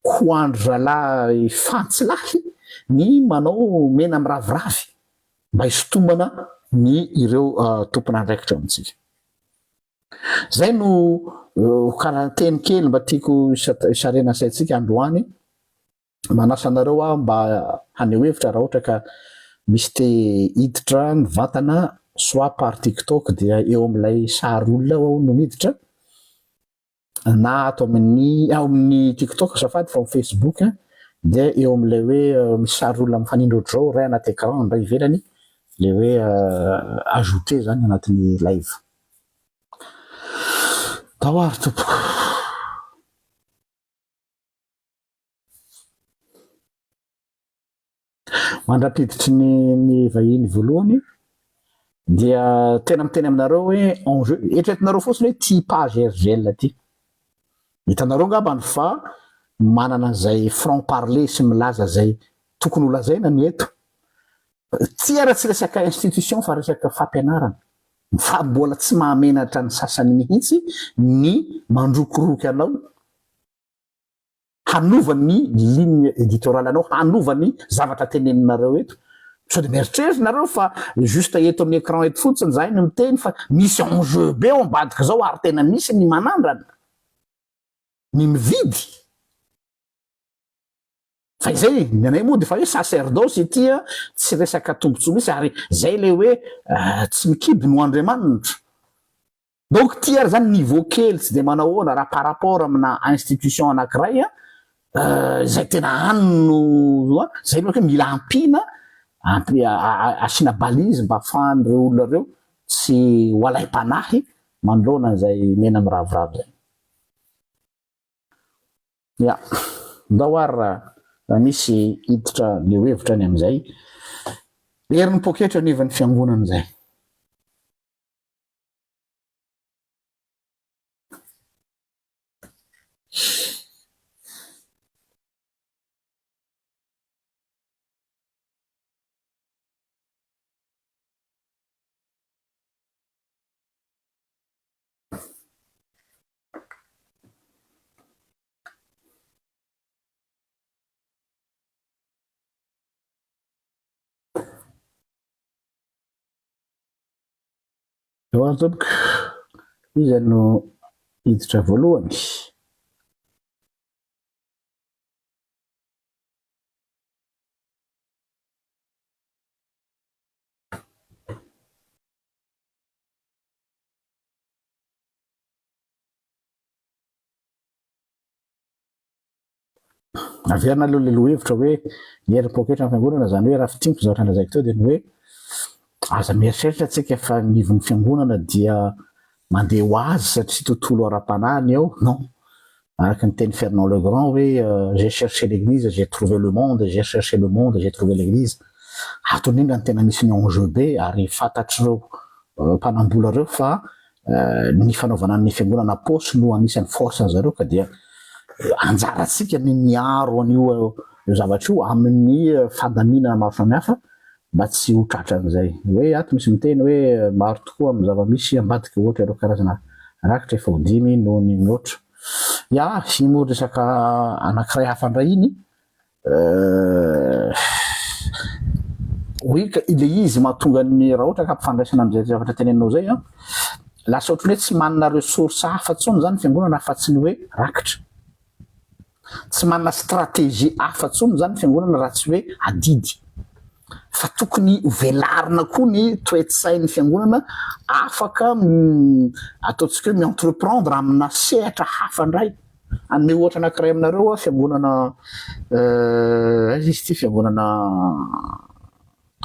ho an-dry zalahy fantsilahy ny manao mena miraviravy mba hisintomana ny ireo tompon'andraikitra eo amintsika. Zay no kara teny kely mba tiako hisarihana ny saintsika androany. Manasa anareo aho mba haneho hevitra raha ohatra ka misy te hiditra mivantana soit par tiktok dia eo amin'ilay sary olona eo aho no miditra na ato amin'ny ao amin'ny tiktok azafady fa ao facebook dia eo amin'ilay hoe misy sary olona mifanindry ohatr'izao iray anaty écran iray ivelany ilay hoe ajouter zany anatin'ny live. Tao ary tompoko. Mandra-piditry ny ny vahiny voalohany dia tena miteny aminareo hoe enjeu, eritreretinareo fotsiny hoe ity page RGL ity. Hitanareo angambany fa manana an'izay franc parler sy milaza izay tokony ho lazaina ny eto. Ity ara tsy resaka institution fa resaka fampianarana. Fa mbola tsy mahamenatra ny sasany mihitsy ny mandrokoroky anao hanova ny ligne éditoriale anao, hanova ny zavatra teneninareo eto. Sao dia mieritreritra nareo fa juste eto amin'ny écran eto fotsiny zahay no miteny fa misy enjeu be ao ambadika zao ary tena misy ny manandrana, ny mividy. Fa izay e, ny anay moa dia efa hoe sacerdoce ity a, tsy resaka tombotsoa mihitsy ary izay ilay hoe tsy mikibo no Andriamanitra. Donc ity ary zany niveau kely tsy dia manahoana raha par rapport amina institution anakiray a, izay tena any no a, zay aloha hoe mila ampiana, ampi- asiana balise mba ahafahan'ireo olona ireo tsy ho alaim-panahy manoloana an'izay mena miraviravy izay. Ya, ndao ary raha misy hiditra haneho hevitra any amin'izay herin'ny poketra anivon'ny fiangonana izay. Eo ary tompoko, iza no hiditra voalohany? Averina aloha ilay lohahevitra hoe ny herin'ny poketra ny fiangonana, izany hoe raha fintiniko ny zavatra nolazaiko teo dia ny hoe aza mieritreritra tsika fa ny ivon'ny fiangonana dia mandeha ho azy satria tontolo ara-panahy ny ao, non. Araka ny tenin'i Fernand Legrand hoe j'ai cherché l'église, j'ai trouvé le monde, j'ai cherché le monde, j'ai trouvé l'église. Ato indrindra no tena misy ny enjeu be ary fantatr'ireo mpanambola ireo fa ny fanaovana ny fiangonana paosy no anisan'ny force an'zareo ka dia anjarantsika ny miaro an'io io zavatra io amin'ny fandaminana maro samihafa mba tsy ho tratran'izay. Hoe ato misy miteny hoe maro tokoa amin'ny zava-misy ambadika ohatra ireo karazana rakitra efa ho dimy noho ny mihoatra. Ya, iny moa resaka anankiray hafa indray iny. Oui ka le izy mahatonga ny raha ohatra ka ampifandraisana amin'izay zavatra teneninao zay an, lasa ohatran'ny hoe tsy manana ressource hafa intsony zany ny fiangonana afa-tsy ny hoe rakitra. Tsy manana stratégie hafa intsony zany ny fiangonana raha tsy hoe adidy. Fa tokony ho velarina koa ny toe-tsain'ny fiangonana afaka ataontsika hoe mi-entreprendre amina sehatra hafa indray. Hanome ohatra anankiray aminareo aho, fiangonana aiza izy ity, fiangonana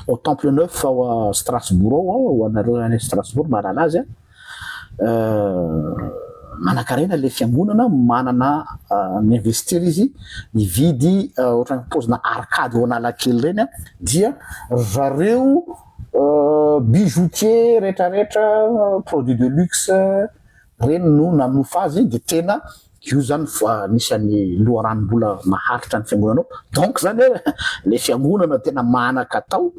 au Temple Neuf ao Strasbourg ao aho, ho anareo any Strasbourg mahalala azy an, manankarena ilay fiangonana, manana mi-investir izy, mividy ohatran'ny paozina arcade ao Analakely ireny an, dia ry zareo bijoutier retraretra, produits de luxe, Reny no nanofa azy dia tena io zany anisan'ny loharanom-bola maharitra ny fiangonana ao, donc zany hoe le fiangonana tena manan-katao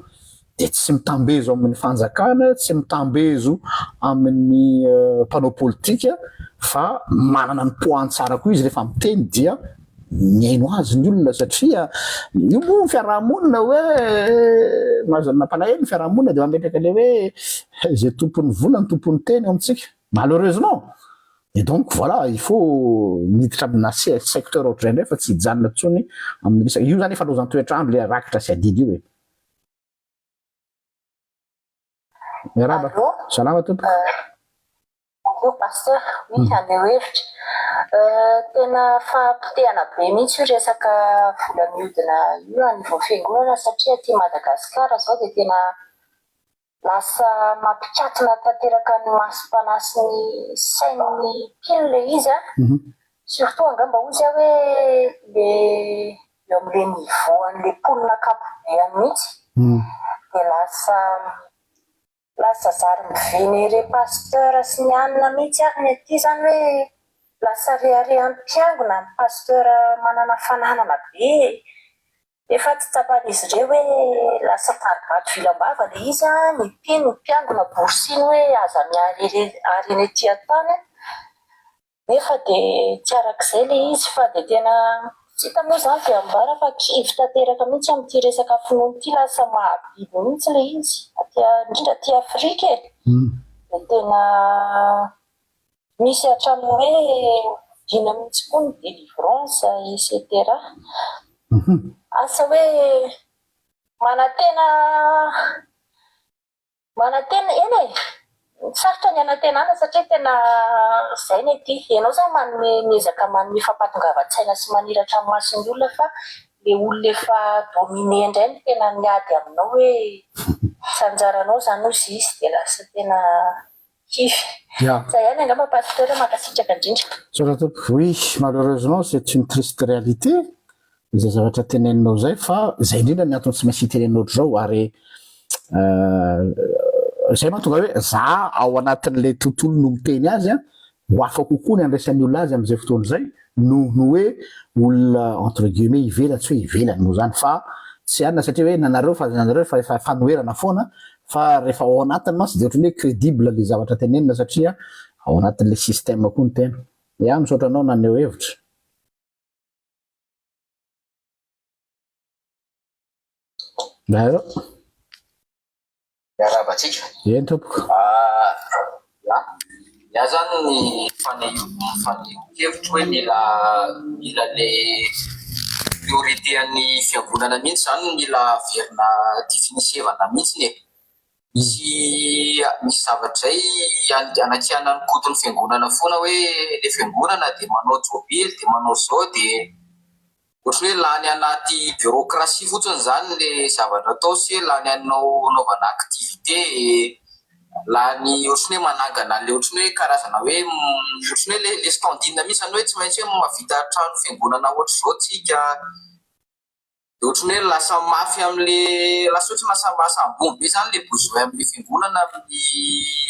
dia tsy mitambezo amin'ny fanjakana, tsy mitambezo amin'ny mpanao politika fa manana ny poids-ny tsara koa izy rehefa miteny dia mihaino azy ny olona satria io moa ny fiarahamonina hoe mampalahelo ny fiarahamonina dia mametraka le hoe izay tompon'ny vola no tompon'ny teny ao amintsika. Malheureusement! Et donc voilà, il faut miditra amina secteur ohatr'izay indray fa tsy hijanona intsony amin'ny resaka, io zany efa lozan-toetr'andro le rakitra sy adidy io e. Miarahaba. Allô? Salama tompoko. Bonjour pasteur, oui haneho hevitra. Tena fahapotehana be mihitsy io resaka vola mihodina io anivon'ny fiangonana satria aty Madagasikara izao dia tena Lasa mampikatona tanteraka ny masom-panahy sy ny sain'ny mpino ilay izy an! Surtout angamba hozy aho hoe le eo amin'ilay niveau an'ilay mponina ankapobeany mihitsy dia lasa lasa zary mi-venerer pasteur sy ny anona mihitsy ary ny aty izany hoe lasa reharehan'ny mpiangona ny pasteur manana fananana be Efa tsy tsapan'izy ireo hoe lasa taribato vilam-bava ilay izy an, ny mpino, ny mpiangona borosiny hoe aza miary harena ety an-tany an, nefa dia tsy arak'izay ilay izy fa dia tena tsy hita moa izany dia ambara fa kivy tanteraka mihitsy amin'ity resaka finoana ity, lasa mahabiby mihitsy ilay izy, aty indrindra aty Afrika e, dia tena misy hatramin'ny hoe dina mihitsy koa ny délivrance et cetera. Asa hoe manantena manantena eny e! Sarotra ny hanantenana satria tena izay ny aty. Ianao izany manome miezaka manome fampahatongavan-tsaina sy maniratra ny mason'ny olona fa ilay olona efa dominé indray no tena miady aminao hoe tsy anjaranao izany hozy izy dia lasa tena kivy. Izay ihany angamba Pasteur, mankasitraka indrindra. Misaotra tompoko. Oui, malheureusement c'est une triste réalité izay zavatra teneninao izay fa izay indrindra ny antony tsy maintsy hitenenina ohatr'izao ary izay mahatonga hoe za ao anatin'ilay tontolo no miteny azy an, ho hafa kokoa ny andraisan'ny olona azy amin'izay fotoana izay noho ny hoe olona entre guillemets ivelany, tsy hoe ivelany moa izany fa tsy anona satria hoe nanareo fa nanareo fa efa fanoherana foana fa rehefa ao anatiny mantsy dia ohatran'ny hoe crédible ilay zavatra tenenina satria ao anatin'ilay système koa ny tena. Ya, misaotra anao naneho hevitra. Allo. Miarahaba antsika. Eny tompoko. Ah, ya. Ny ahy zany ny fanehoan-kevitro hoe mila mila le priorité an'ny fiangonana mihitsy zany no mila averina definisevana mihitsiny e. Misy misy zavatra izay anakianan'ny koton'ny fiangonana foana hoe le fiangonana dia manao jobily dia manao zao dia Ohatry ny hoe lany anaty bureaucratie fotsiny izany le zavatra atao sy hoe lany anao anaovana activité e, lany ohatry ny hoe manangana an'le ohatry ny hoe karazana hoe ohatry ny hoe le le standing mihitsy izany hoe tsy maintsy hoe mahavita trano fiangonana ohatr'izao tsika, de ohatry ny hoe lasa mafy am'le lasa ohatry ny lasa lasa ambony be izany le besoin am'le fiangonana amin'ny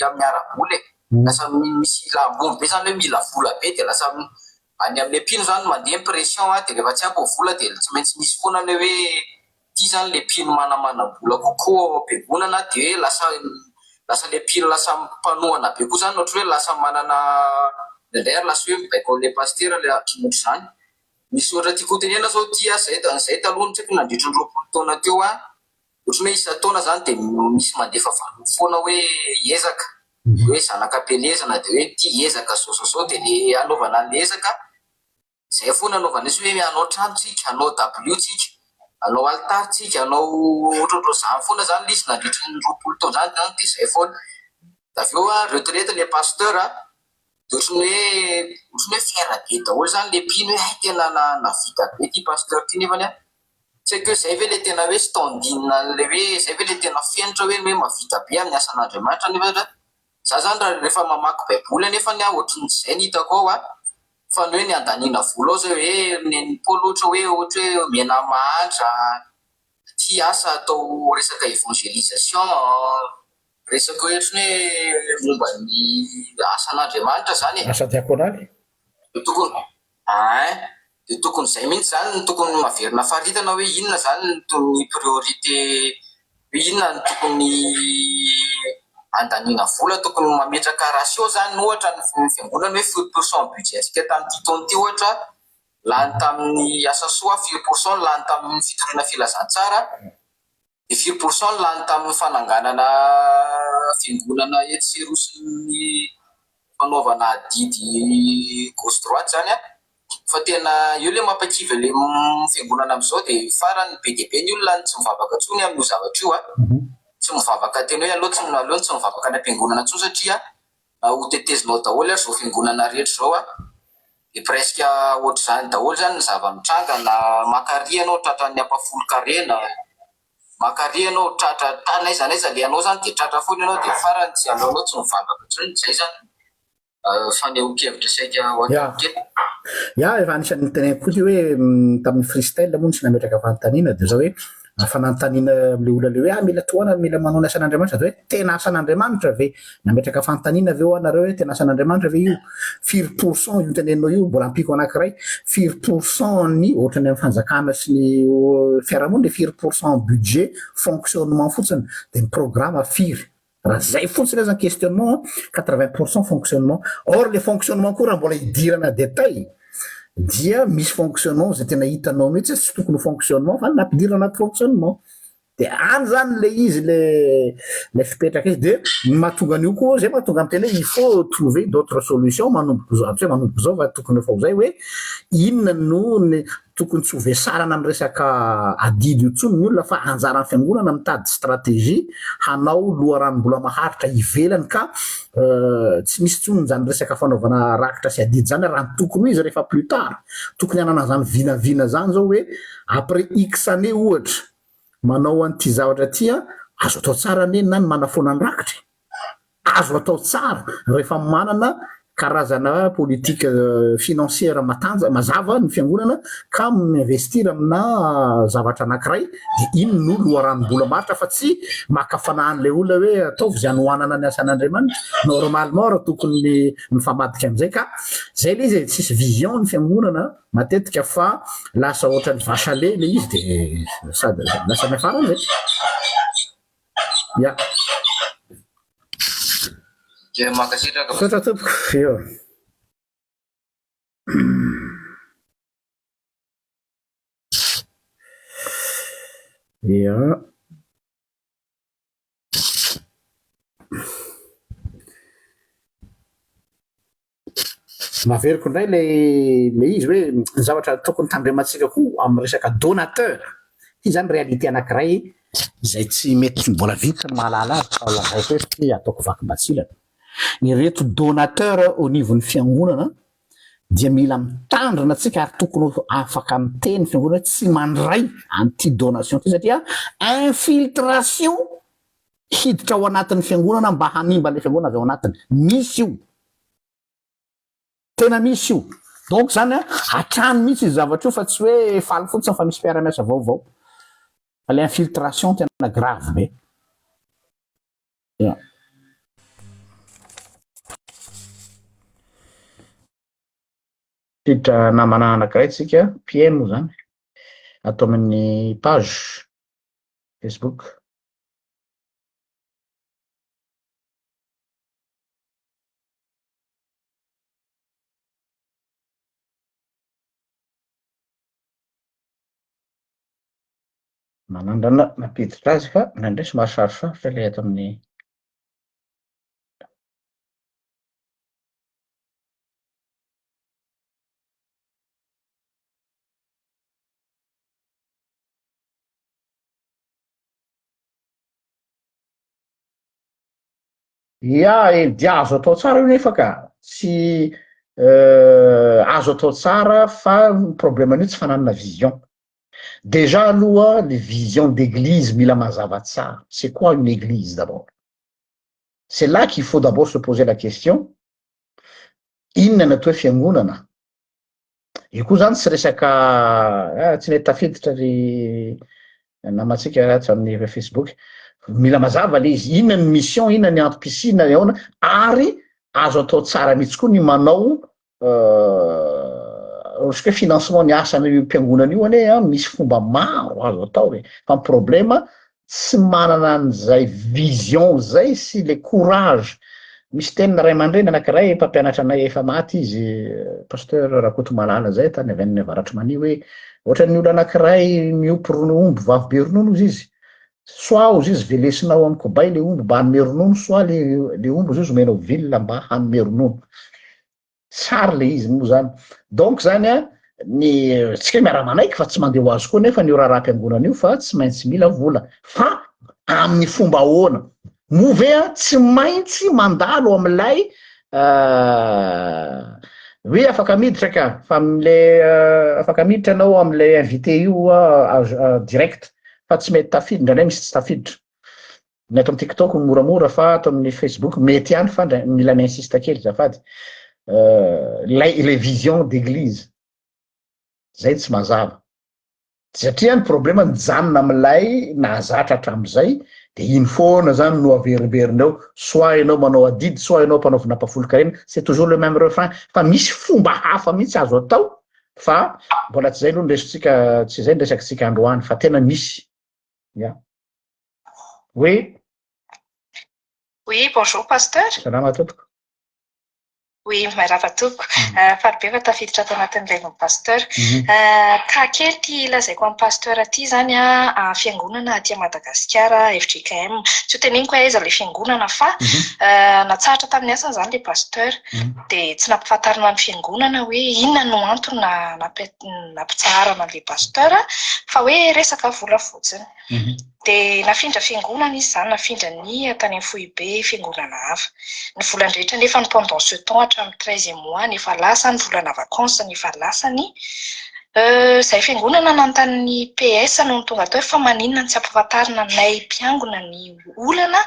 amin'ny ara-bola e, lasa misy ila ambony be izany hoe mila vola be de lasa Any amin'ilay mpino izany mandeha ny pression dia rehefa tsy ampy ny vola dia tsy maintsy misy foana ilay hoe ity izany ilay mpino manamanam-bola kokoa ao am-piangonana dia hoe lasa lasa ilay mpino lasa mpanohana be koa izany ohatran'ny hoe lasa manana indraindray ary lasa hoe mibaiko an'ilay pasitera ilay ohatr'izany. Misy ohatra tiako hotenenina izao ity aho izay izay taloha tsy haiko nandritry ny 20 taona teo aho Ohatran'ny hoe isan-taona izany dia misy mandefa valopy foana hoe hiezaka, hoe zanaka am-pielezana dia hoe ity hiezaka zao zao zao dia le hanaovana an'ilay ezaka, izay foana anaovana izy hoe hanao trano tsika, hanao dabilio tsika, hanao alitara tsika, hanao ohatrohatran'izany foana izany ilay izy nandritry ny 20 taona izany dia izay foana. Dia avy eo an, retraite ilay pasteur an, dia ohatran'ny hoe ohatran'ny hoe fier be daholo izany ilay mpino hoe hay tena nahavita be ity pasteur ity nefany an, Tsy haiko hoe zay ve le tena hoe standing an'ilay hoe zay ve le tena fenitra hoe ny hoe mahavita be amin'ny asan'Andriamanitra nefa za zany raha rehefa mamaky baiboly anefany aho ohatry ny zay ny hitako ao an, fa ny hoe ny andaniana vola ao zao hoe nen'i Paoly ohatra hoe ohatra hoe omena mahantra, ity asa atao resaka evangelisation, resaka hoe ohatry ny hoe momba ny asan'Andriamanitra zany e. Asa diakonaly? Tokony Ein! Dia tokony izay mihitsy izany no tokony averina faritana hoe inona izany no tokony priorité, hoe inona no tokony andaniana vola, tokony mametraka ratio izany ohatra ny fiangonana hoe firy pourcent ny budget-ntsika tamin'ity taona ity ohatra lany tamin'ny asa soa, firy pourcent no lany tamin'ny fitoriana filazantsara, Dia firy pour cent no lany tamin'ny fananganana fiangonana etsy sy eroa sy ny fanaovana adidy gauche droite izany an! Fa tena eo ilay mampakivy an'ilay fiangonana amin'izao dia farany be dia be ny olona no tsy mivavaka intsony amin'io zavatra io an! Tsy mivavaka tena hoe aleo tsy aleo tsy mivavaka any am-piangonana intsony satria Na ho tetezinao daholo ary izao fiangonana rehetra izao a, dia presque ohatr'izany daholo izany ny zava-mitranga, na maka ary ianao tratran'ny ampahafolon-karena, maka ary ianao tratra n'aiza n'aiza alehanao izany dia tratra foana ianao dia farany tsy aleonao tsy mivavaka intsony, izay izany fanehoan-kevitra saika ho ataoko kely. Ya, efa anisan'ny noteneniko koa ity hoe tamin'ny freestyle moa nisy nametraka fanontaniana dia zao hoe efa nanontaniana amin'ilay olona ilay hoe ah mila tohanana, mila manao ny asan'Andriamanitra dia hoe tena asan'Andriamanitra ve? Nametraka fanontaniana ve hoa nareo hoe tena asan'Andriamanitra ve io? Firy pour cent io teneninao io? Mbola ampiako anankiray, firy pour cent ny ohatran'ny amin'ny fanjakana sy ny fiarahamonina firy pour cent budget fonctionnement fotsiny dia ny programme firy? Raha zay fotsiny aza ny questionnement 80 pour cent fonctionnement. Or le fonctionnement koa raha mbola hidirana détail dia misy fonctionnement zay tena hitanao mihitsy hoe tsy tokony ho fonctionnement fa nampidirina anaty fonctionnement. De any zany le izy le le fipetraka izy de ny mahatonga an'io koa zay mahatonga miteny hoe il faut trouver d'autres solutions manomboka zao, tsy hoe manomboka zao fa tokony efa ho zay hoe inona no ny tokony tsy ho vesarana amin'ny resaka adidy io intsony ny olona fa anjaran'ny fiangonana mitady stratégie hanao loharanom-bola maharitra ivelany ka tsy misy intsony zany resaka fanaovana rakitra sy adidy zany raha ny tokony ho izy rehefa plus tard tokony hanana an'zany vinavina zany zao hoe après X année ohatra manao an'ity zavatra ity an, azo atao tsara anie na ny manafoana ny rakitra e! Azo atao tsara rehefa manana karazana politique financière matanja, mazava ny fiangonana ka mi-investir amina zavatra anankiray dia iny no loharanom-bola maharitra fa tsy maka fanahy an'ilay olona hoe ataovy izay hanohanana ny asan'Andriamanitra. Normalement raha tokony mifamadika amin'izay ka zay ilay izy e, tsisy vision ny fiangonana. Matetika fa lasa ohatran'ny vache à lait le izy de sady lasa miafara any zay. Ya. Dia mankasitraka. Misaotra tompoko. Eo. Ya. Naveriko indray ilay ilay izy hoe ny zavatra tokony tandremantsika koa amin'ny resaka donateur, ity izany réalité anankiray izay tsy mety tsy mbola vita ny mahalala azy fa lazaiko hoe tsy ataoko vaky batsilana. Ireto donateur au niveau-n'ny fiangonana dia mila mitandrina tsika ary tokony ho afaka miteny fiangonana hoe tsy mandray an'ity donation ity satria infiltration hiditra ao anatin'ny fiangonana mba hanimba ilay fiangonana avy ao anatiny. Misy io. Tena misy io. Donc zany an, hatrany mihitsy io zavatra io fa tsy hoe faly fotsiny fa misy mpiara-miasa vaovao. Fa ilay infiltration tena grave be. Ya. Hiditra namana anankiray tsika, mpihaino moa zany, ato amin'ny page Facebook. Manandrana nampiditra azy fa indraindray somary sarosarotra ilay ato amin'ny Ya e, dia azo atao tsara io nefa ka, tsy azo atao tsara fa ny problème-n'io tsy fananana vision. Déjà aloha ny vision d'église mila mazava tsara, c'est quoi une église d'abord? C'est là qu'il faut d'abord se poser la question, inona ny atao hoe fiangonana? Io koa zany tsy resaka ah, tsy mety tafiditra ry namantsika atsy amin'ny Facebook. Mila mazava le izy, inona ny mission, inona ny antom-pisiana, ahoana, ary azo atao tsara mihitsy koa ny manao ohatrika hoe financement ny asan'io mpiangonana io anie an, misy fomba maro azo atao e, fa ny problema tsy manana an'izay vision zay sy le courage, misy tenina ray aman-dreny anakiray mpampianatra anay efa maty izy pasteur Rakotomalala zay tany avy any avaratr'i Mania hoe ohatran'ny olona anakiray miompy ronono omby vavy be ronono ozy izy, soit ozy izy velesinao amin'ny kobay le omby mba hanome ronono soit le le omby ozy izy omenao vilona mba hanome ronono. Tsara le izy moa zany. Donc zany an, ny tsika miara-manaiky fa tsy mandeha ho azy koa nefa io raharaham-piangonana io fa tsy maintsy mila vola. Fa amin'ny fomba ahoana? Moa ve an tsy maintsy mandalo amin'ilay oui afaka miditra ka, fa am'le afaka miditra ianao am'le invité io direct fa tsy mety tafiditra, indraindray misy tsy tafiditra. Ny ato amin'ny TikTok moramora fa ato amin'ny Facebook mety ihany fa ndra mila mi-insiste kely zafady. Ilay ilay vision d'église zay tsy mazava. Satria ny problema nijanona amin'ilay nahazatra hatramin'izay de iny foana zany no averimberina eo, soit ianao manao adidy, soit ianao ampanaovina ampahafolon-karena, c'est toujours le même refrain fa misy fomba hafa mihitsy azo atao fa mbola tsy zay aloha ny resintsika, tsy zay ny resakitsika androany fa tena misy. Ya. Oui. Oui, bonjour pasteur. Salama tompoko. Oui, miarahaba tompoko. Faly be fa tafiditra ato anatin'ny live pasteur. Ka kely ty lazaiko amin'ny pasteur ty zany a, fiangonana aty Madagasikara, FJKM. Tsy ho teneniko hoe aiza ilay fiangonana fa natsahatra tamin'ny asany zany ilay pasteur. Dia tsy nampifantarina ny fiangonana hoe inona no antony nampitsaharana an'ilay pasteur fa hoe resaka vola fotsiny. Dia nafindra fiangonana izy izany, nafindra ny tany amin'ny foibe fiangonana hafa. Ny volany rehetra nefa ny pendant ce temps hatramin'ny 13e mois ny efa lasa, ny volana vacances ny efa lasany. Izay fiangonana nanontany ny PS no tonga tao hoe fa maninona no tsy ampahafantarina anay mpiangona ny olana,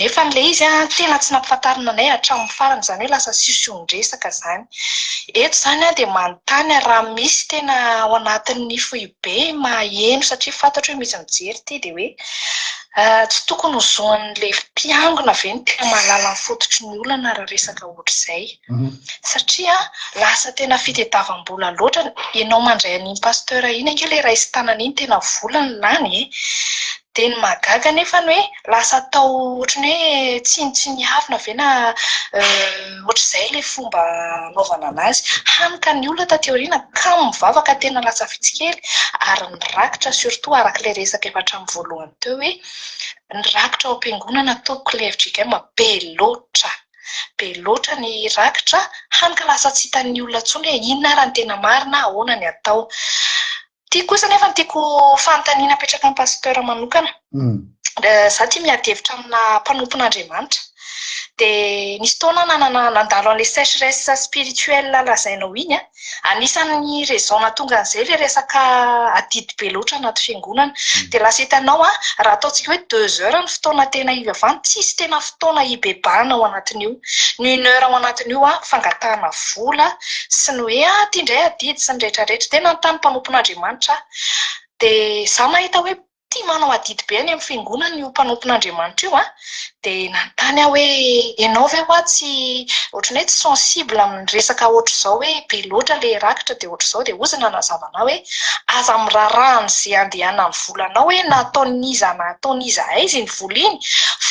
nefa ilay izy tena tsy nampifantarina anay hatramin'ny farany, izany hoe lasa siosion-dresaka izany. Eto izany aho dia manontany raha misy tena ao anatin'ny foibe maheno, satria fantatro hoe misy mijery ity, dia hoe tsy tokony ho zon'ilay mpiangona ve ny tena mahalala ny fototry ny olana raha resaka ohatr'izay? Satria lasa tena fitadiavam-bola loatra, ianao mandray an'iny pasteur iny ange ilay raisin-tanana iny tena vola no lany e! Dia ny mahagaga anefa ny hoe lasa atao ohatran'ny hoe tsinontsiniavina ve na ohatr'izay ilay fomba anaovana anazy. Hany ka ny olona taty aoriana kamo mivavaka tena lasa vitsy kely ary ny rakitra surtout araka ilay resaka efa hatramin'ny voalohany teo hoe ny rakitra ao am-piangonana tompoko ilay FJKM be loatra. Be loatra ny rakitra hany ka lasa tsy hitan'ny olona intsony hoe inona ary ny tena marina, ahoana ny atao. Ity kosa anefa no tiako fanontaniana apetraka amin'ny pasteur manokana. Izaho tia miady hevitra amina mpanompon'Andriamanitra. Dia nisy fotoana aho nanana nandalo an'ilay sécheresse spirituelle lazainao iny an. Anisan'ny raison nahatonga an'izay ilay resaka adidy be loatra anaty fiangonana. Dia lasa hitanao an, raha ataontsika hoe 2 heures ny fotoana tena hivavahana, tsisy tena fotoana hibebahana ao anatin'io. Ny une heure ao anatin'io an, fangatahana vola sy ny hoe ah ity indray adidy sy ny rehetrarehetra. Dia nanontany mpanompon'Andriamanitra aho. Dia izaho mahita hoe tia manao adidy be any amin'ny fiangonana io mpanompon'Andriamanitra io an, dia nanontany aho hoe ianao ve hoa tsy ohatran'ny hoe tsy sensible amin'ny resaka ohatr'izao hoe be loatra ilay rakitra dia ohatr'izao, dia hozy nanazava anah hoe aza miraharaha an'izay andehanan'ny volanao hoe na ataon'iza na ataon'iza aiza iny vola iny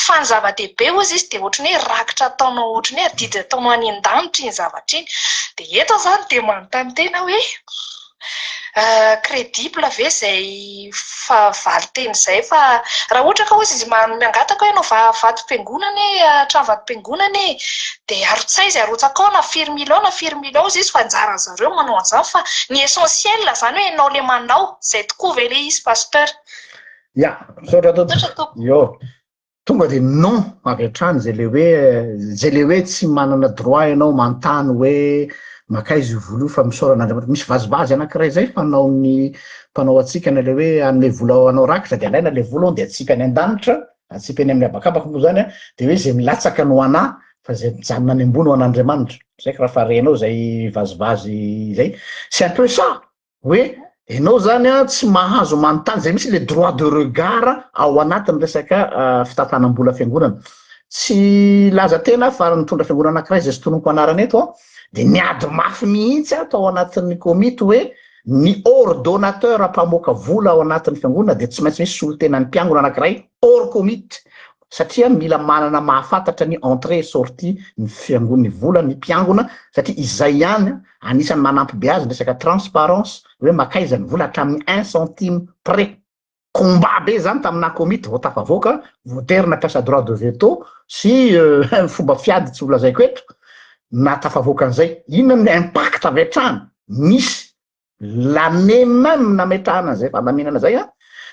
fa ny zava-dehibe hozy izy dia ohatran'ny hoe rakitra ataonao ohatran'ny hoe adidy ataonao any an-danitra iny zavatra iny. Dia eto aho izany dia manontany tena hoe crédible ve izay valinteny izay fa raha ohatra ka hozy izy mangataka hoe hanao vatom-piangonana e, trano vatom-piangonana e, dia arotsay izay arotsaka ao na firy million na firy million hozy izy fa anjaran'ny zareo manao an'izany fa ny essentiel izany hoe ianao ilay manao, izay tokoa ve ilay izy pasteur? Ya, misaotra tompoko. Yo, tonga de non avy hatrany zay le hoe zay le hoe tsy manana droit ianao manontany hoe makaiza io vola io fa misaora an'Andriamanitra. Misy vazivazy anankiray zay fanaon'ny mpanao hatsikana le hoe hanome vola hanao rakitra de alaina le vola de atsipy any an-danitra, atsipy any amin'ny habakabaka moa zany an, de hoe zay milatsaka no anà fa zay mijanona any ambony ho an'Andriamanitra. Tsy haiko raha fa renao zay vazivazy zay. C'est un peu ça. Hoe ianao zany an tsy mahazo manontany, zay mihitsy le droit de regard ao anatin'ny resaka fitantanam-bola fiangonana. Tsy laza tena aho fa nitondra fiangonana anankiray zay tsy tononiko anarana eto an, de niady mafy mihitsy aho tao anatin'ny komity hoe ny ordonnateur mpamoaka vola ao anatin'ny fiangonana de tsy maintsy misy solontenan'ny mpiangona anankiray hors komity satria mila manana mahafantatra ny entrée et sortie ny fiangon- ny vola ny mpiangona satria izay ihany anisan'ny manampy be azy ny resaka transparence hoe makaiza ny vola hatramin'ny un centime près. Combat be zany taminà komity vao tafavoaka, voatery nampiasa droit de veto sy fomba fiady tsy ho lazaiko eto nahatafavoaka an'izay. Inona ny impact avy hatrany nisy l'année même nametrahana an'izay fandaminana zay an,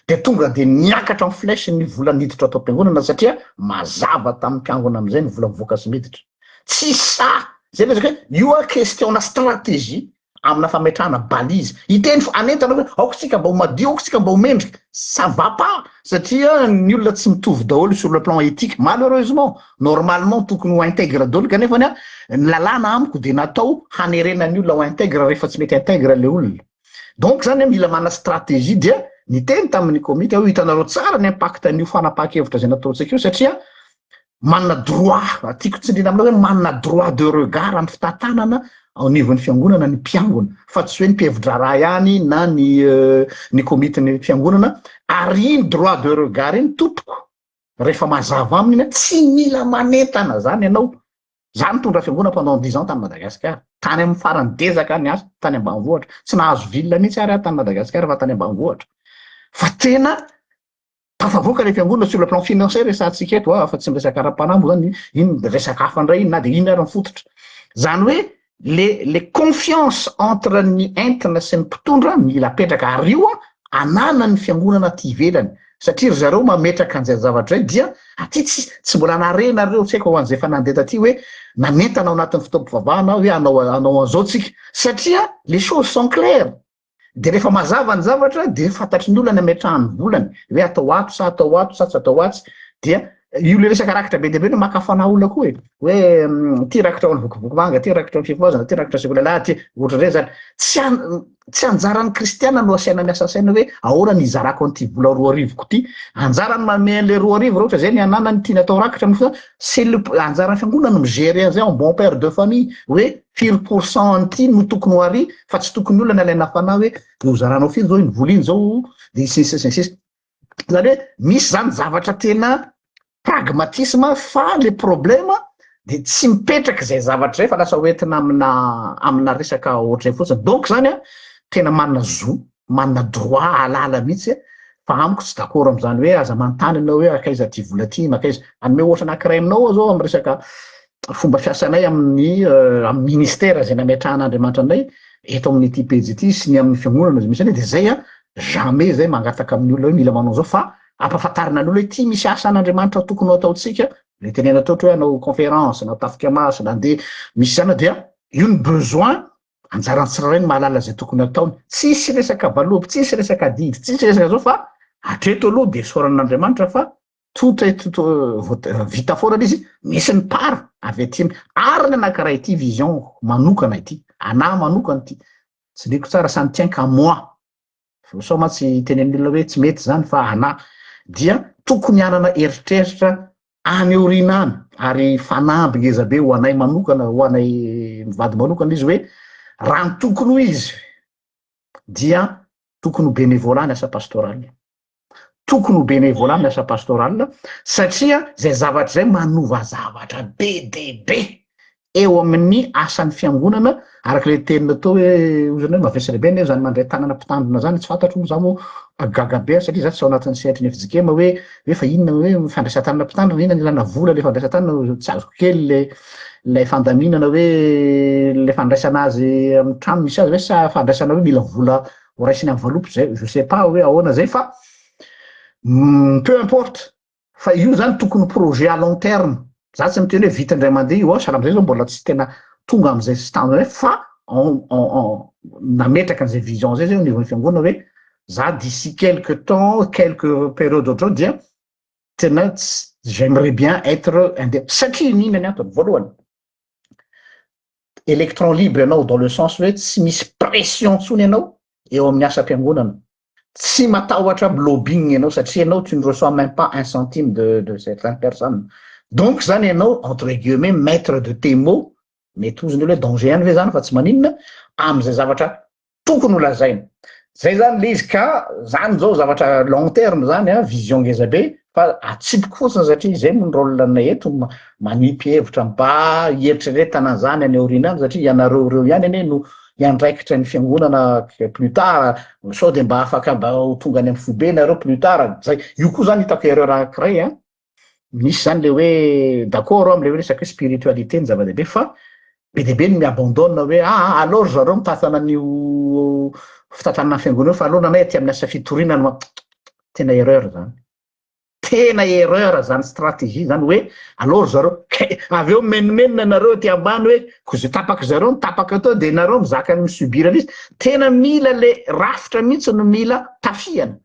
de tonga de niakatra en flèche ny vola niditra tao am-piangonana satria mazava tamin'ny mpiangona am'izay ny vola mivoaka sy miditra. Tsy sahy, zay le resaka hoe io an question-na stratégie amina fametrahana balise. Hiteny fo, hanentana hoe aoka isika mba ho madio, aoka isika mba ho mendrika. Ça va pas satria ny olona tsy mitovy daholo sur le plan éthique malheureusement. Normalement tokony ho intègre daholo kanefany an, ny lalàna amiko dia natao hanerena ny olona ho intègre rehefa tsy mety intègre le olona. Donc zany an mila manana stratégie dia niteny tamin'ny komity aho hoe hitanareo tsara ny impact an'io fanapahan-kevitra izay nataontsika io satria manana droit, tiako tsindriana aminao hoe manana droit de regard amin'ny fitantanana ao anivon'ny fiangonana ny mpiangona fa tsy hoe ny mpihevi-draharaha ihany na ny ny komitin'ny fiangonana ary iny droit de regard iny tompoko rehefa mazava aminy iny tsy mila manentana zany ianao. Za nitondra fiangonana pendant 10 ans tany Madagasikara, tany amin'ny farany dezaka ny asa, tany ambanivohitra. Tsy nahazo ville mihitsy ary aho tany Madagasikara fa tany ambanivohitra. Fa tena tafavoaka le fiangonana sur le plan financier resahantsika eto a, fa tsy miresaka ara-panahy moa zany, iny resaka hafa indray iny na de iny ary ny fototra. Zany hoe le confiance entre ny entina sy ny mpitondra mila apetraka, ary io a ananan'ny fiangonana aty ivelany, satria ry zareo mametraka an'izay zavatra izay dia aty tsy mbola narenareo, tsy haiko ho an'izay efa nandeha taty hoe nanentana ao anatin'ny fotoam-pivavahana hoe hanao an'izao tsika, satria les choses sont claires. De rehefa mazava ny zavatra de fantatry ny olona ny ametrahany volany hoe atao ato sa atao ato sa tsy atao atsy. Dia io le resaka rakitra be dia be no maka fanahy olona koa e, hoe ty rakitra ao amin'ny vokovoko manga, ty rakitra ao amin'ny fifohazana, ty rakitra sekoly alahady, ty ohatran'ireny zany. Tsy anjaran'ny kristiana no asaina miasa saina hoe ahoana ny hizarako an'ity vola 2000-ko ty. Anjarany manome an'le 2000 raha ohatra zay ny ananany tiany atao rakitra amin'ny fotoana, c'est le anjaran'ny fiangonana no mi-gérer an'izay en bon père de famille hoe firy pourcent an'ity no tokony ho ary, fa tsy tokony olona ny alaina fanahy hoe hozaranao firy zao iny vola iny zao, de sy ny sisa sy ny sisa. Zany hoe misy zany zavatra tena pragmatisme, fa le problème de tsy mipetraka izay zavatra izay fa lasa hoentina amina resaka ohatr'izay fotsiny. Donc zany a tena manana zo, manana droit ahalala mihitsy, fa amiko tsy d'accord am'izany hoe aza manontany ianao hoe akaiza ty vola ty, makaiza. Anome ohatra anankiray aminao aho zao amin'ny resaka fomba fiasanay amin'ny ministère izay nametrahan'Andriamanitra anay eto amin'ity pejy ity sy ny amin'ny fiangonana izay misy anay, de zay a jamais zay mangataka amin'ny olona hoe mila manao zao, fa ampahafantarina ny olona hoe ty misy asa an'Andriamanitra tokony ho ataontsika, le tenena teo ohatra hoe hanao conférence na tafika masina, andeha misy zany, dia io ny besoin, anjaran'ny tsirairay ny mahalala izay tokony ataony. Tsisy resaka valopy, tsisy resaka adidy, tsisy resaka zao, fa hatreto aloha de isaoran'Andriamanitra fa tout est tout vita foana izy, misy ny part avy aty aminy. Ary ny anankiray ity vision manokana ity, anahy manokana ity, tsy ndriko tsara, ça ne tient qu'à moi, sao mantsy tenen'ny olona hoe tsy mety zany, fa anahy dia tokony hanana eritreritra any aoriana any, ary fanamby ngeza be ho anay manokana, ho anay mivady manokana izy, hoe raha ny tokony ho izy dia tokony ho bénévolat ny asa pastoral, tokony ho bénévolat ny asa pastoral, satria zay zavatra zay manova zavatra be de be eo amin'ny asan'ny fiangonana, araka le teny natao hoe ozany hoe mavesatra be anie zany mandray tanana mpitandrina zany. Tsy fantatro moa za moa, gaga be satria za tsy ao anatin'ny sehatry ny FJKM hoe fa inona hoe fandraisan-tanana mpitandrina, inona ny ilana vola le fandraisan-tanana? Tsy azoko kely le fandaminana hoe le fandraisana azy amin'ny trano misy azy hoe sa fandraisana hoe mila vola ho raisiny amin'ny valopy zay, je sais pas hoe ahoana zay, fa peu importe, fa io zany tokony projet à long terme. Za tsy miteny hoe vita indray mandeha io a, sahala amizay zao mbola tsy tena tonga am'izay stade zay, fa en nametraka an'izay vision zay zay au niveau ny fiangonana hoe za d'ici quelque temps, quelque période ohatrao, dia tena j'aimerais bien être indé, satria ninona ny antony? Voalohany, électron libre ianao, dans le sens hoe tsy misy pression ntsony ianao eo amin'ny asam-piangonana, tsy matahotra lobbying ianao, satria ianao tu ne reçois même pas un centime de certaines personnes. Donc zany ianao, entre guillemets, maître de tes mots. Mety ozony olo hoe danger ihany ve zany, fa tsy maninona am'izay zavatra tokony ho lazaina zay zany le izy. Ka zany zao zavatra long terme zany a, vision ngeza be, fa atsipiko fotsiny satria zay mo ny rôle anay eto, manipy hevitra mba hieritreretana zany any aoriana any, satria ianareo reo ihany anie no hiandraikitra ny fiangonana plus tard, sao de mba afaka mba ho tonga any amy foibe nareo plus tard. Zay io koa zany hitako erreur anankiray a misy zany, le hoe d'accord amle hoe resaky hoe spiritualité ny zava-dehibe, fa be de be ny mi-abandonne hoe ah, alors zareo mitantana an'io fitantanana ny fiangonana io, fa aloha nanay aty amin'ny asa fitoriana no tena erreur zany, tena erreur zany stratégie zany, hoe alors zareo avy eo menomenona nareo aty ambany hoe ko zay tapaky zareo ny tapaka atao, de nareo mizaka ny mi-subir an'izy. Tena mila le rafitra mihitsy no mila tafiana.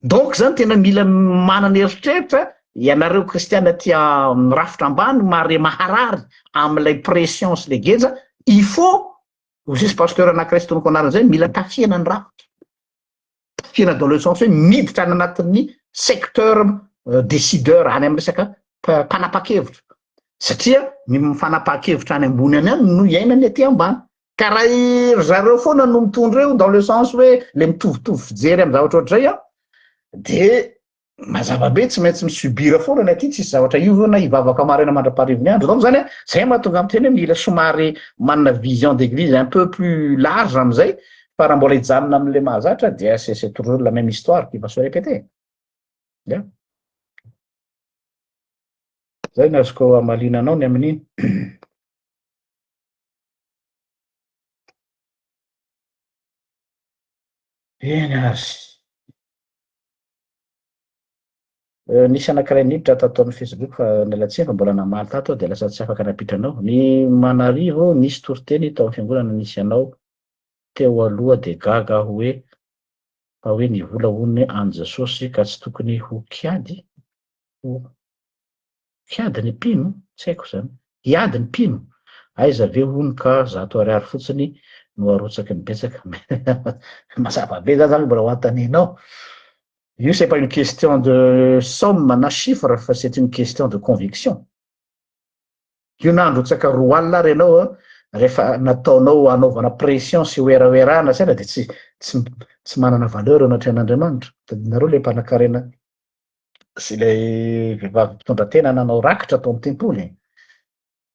Donc zany tena mila manana eritreritra ianareo kristiana tia mirafitra ambany, mare maharary am'ilay pression sy le geja. Il faut ozy izy, pasteur anankiray sy tonoko anarana zay, mila tafiana ny rafitra, tafiana dans le sens hoe miditra any anatin'ny secteur décideur, any amy resaka mpanapa-kevitra, satria ny mifanapaha-kevitra any ambony any no iainany aty ambany. Ka raha ry zareo foana no mitondra eo, dans le sens hoe le mitovitovy fijery amy zavatra ohatr'izay a, de Mazava be tsy maintsy mi-subir foana ny aty tsisy zavatra hiova na hivavaka maraina mandra-paharivon'ny andro donc zany a zay mahatonga miteny hoe mila somary manana vision d'église un peu plus large amizay fa raha mbola hijanona amle mahazatra dia c'est c'est toujours la même histoire qui va se répéter ya zay ny azoko hamaliana anao ny amin'iny. Eny ary. Nisy anankiray niditra tato amin'ny Facebook fa miala tsiny fa mbola namaly tato aho dia lasa tsy afaka nampiditra anao. Ny Manarivo nisy toriteny tao amin'ny fiangonana nisy anao teo aloha dia gaga aho hoe fa hoe ny vola hono an'i Jesosy ka tsy tokony ho kiady ho kiady ny mpino? Tsy haiko izany. Hiady ny mpino? Aiza ve hono ka 100 ariary fotsiny no arotsaky ny betsaka? Mazava be zany zany mbola ho anontanianao. Io c'est pas une question de somme na chiffre fa c'est une question de conviction. Io na handrotsaka 20 alina ary ianao an, rehefa nataonao hanaovana pression sy hoerahoerana saina dia tsy tsy tsy manana valeur eo anatrehan'Andriamanitra. Tadidinareo ilay mpanankarena sy ilay vehivavy mpitondra tena nanao rakitra tao amin'ny tempoly.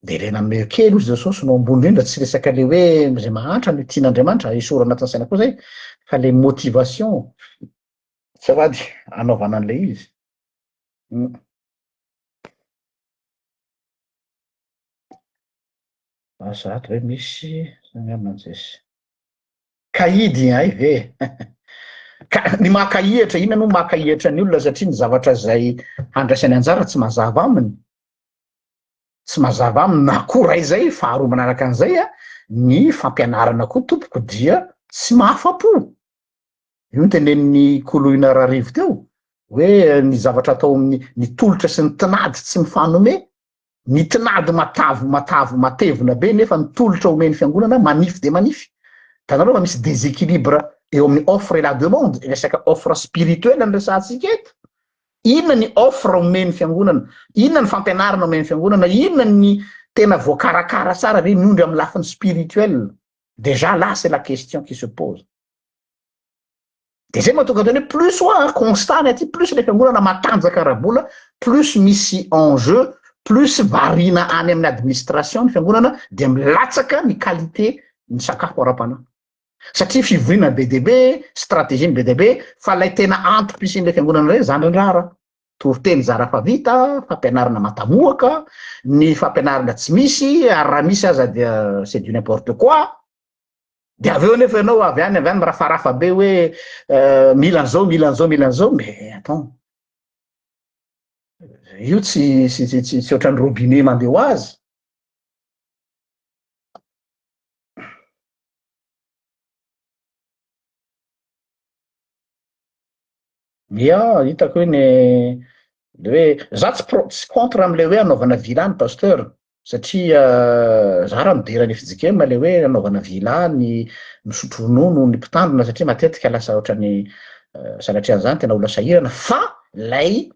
Dia ilay nanome kely hozy Jesosy no ambony indrindra, tsy resaka le hoe izay mahantra no tian'Andriamanitra, esory anatin'ny saina koa izay, fa le motivation azafady anaovana an'ilay izy. Asa ato ve misy angamba Jesy. Kahidy hay ve? Ka ny mahakahihatra, inona no mahakahihatra ny olona satria ny zavatra izay handraisany anjara tsy mazava aminy. Tsy mazava aminy na koa ray izay, faharoa manaraka an'izay a, ny fampianarana koa tompoko dia tsy mahafa-po. Io no tenenin'i Koloina Rarivo teo, hoe ny zavatra atao amin'ny ny tolotra sy ny tinady tsy mifanome, ny tinady matavy matavy matevina be nefa ny tolotra omen'ny fiangonana manify dia manify. Hitanareo fa misy déséquilibre eo amin'ny offre et la demande, resaka offre spirituelle no resahantsika eto. Inona ny offre omen'ny fiangonana? Inona ny fampianarana omen'ny fiangonana? Inona ny tena voakarakara tsara ve ny ondry amin'ny lafiny spirituel? Déjà là c'est la question qui se pose. De zay mahatonga teny hoe plus hoa constat ny aty, plus le fiangonana matanjaka ara-bola, plus misy enjeu, plus variana any amin'ny administration ny fiangonana dia milatsaka ny qualité ny sakafo ara-panahy. Satria fivoriana be dia be, stratégie be dia be, fa ilay tena antom-pisian'ilay fiangonana indray zandrin-draharaha. Toriteny zara fa vita, fampianarana matamoaka, ny fampianarana tsy misy, ary raha misy aza dia c'est du n'importe quoi. Dia avy eo nefa ianao avy any avy any mirafarafa be hoe mila an'izao, mila an'izao, mila an'izao, mais attends. Io tsy tsy tsy tsy ohatran'ny robinet mandeha ho azy. Ia, hitako hoe ny le hoe za tsy pro tsy contre am'le hoe anaovana villa ny pasteur satria za raha midera ny FJKM le hoe anaovana villa ny misotro ronono ny mpitandrina satria matetika lasa ohatran'ny sanatria an'izany tena olona sahirana fa lay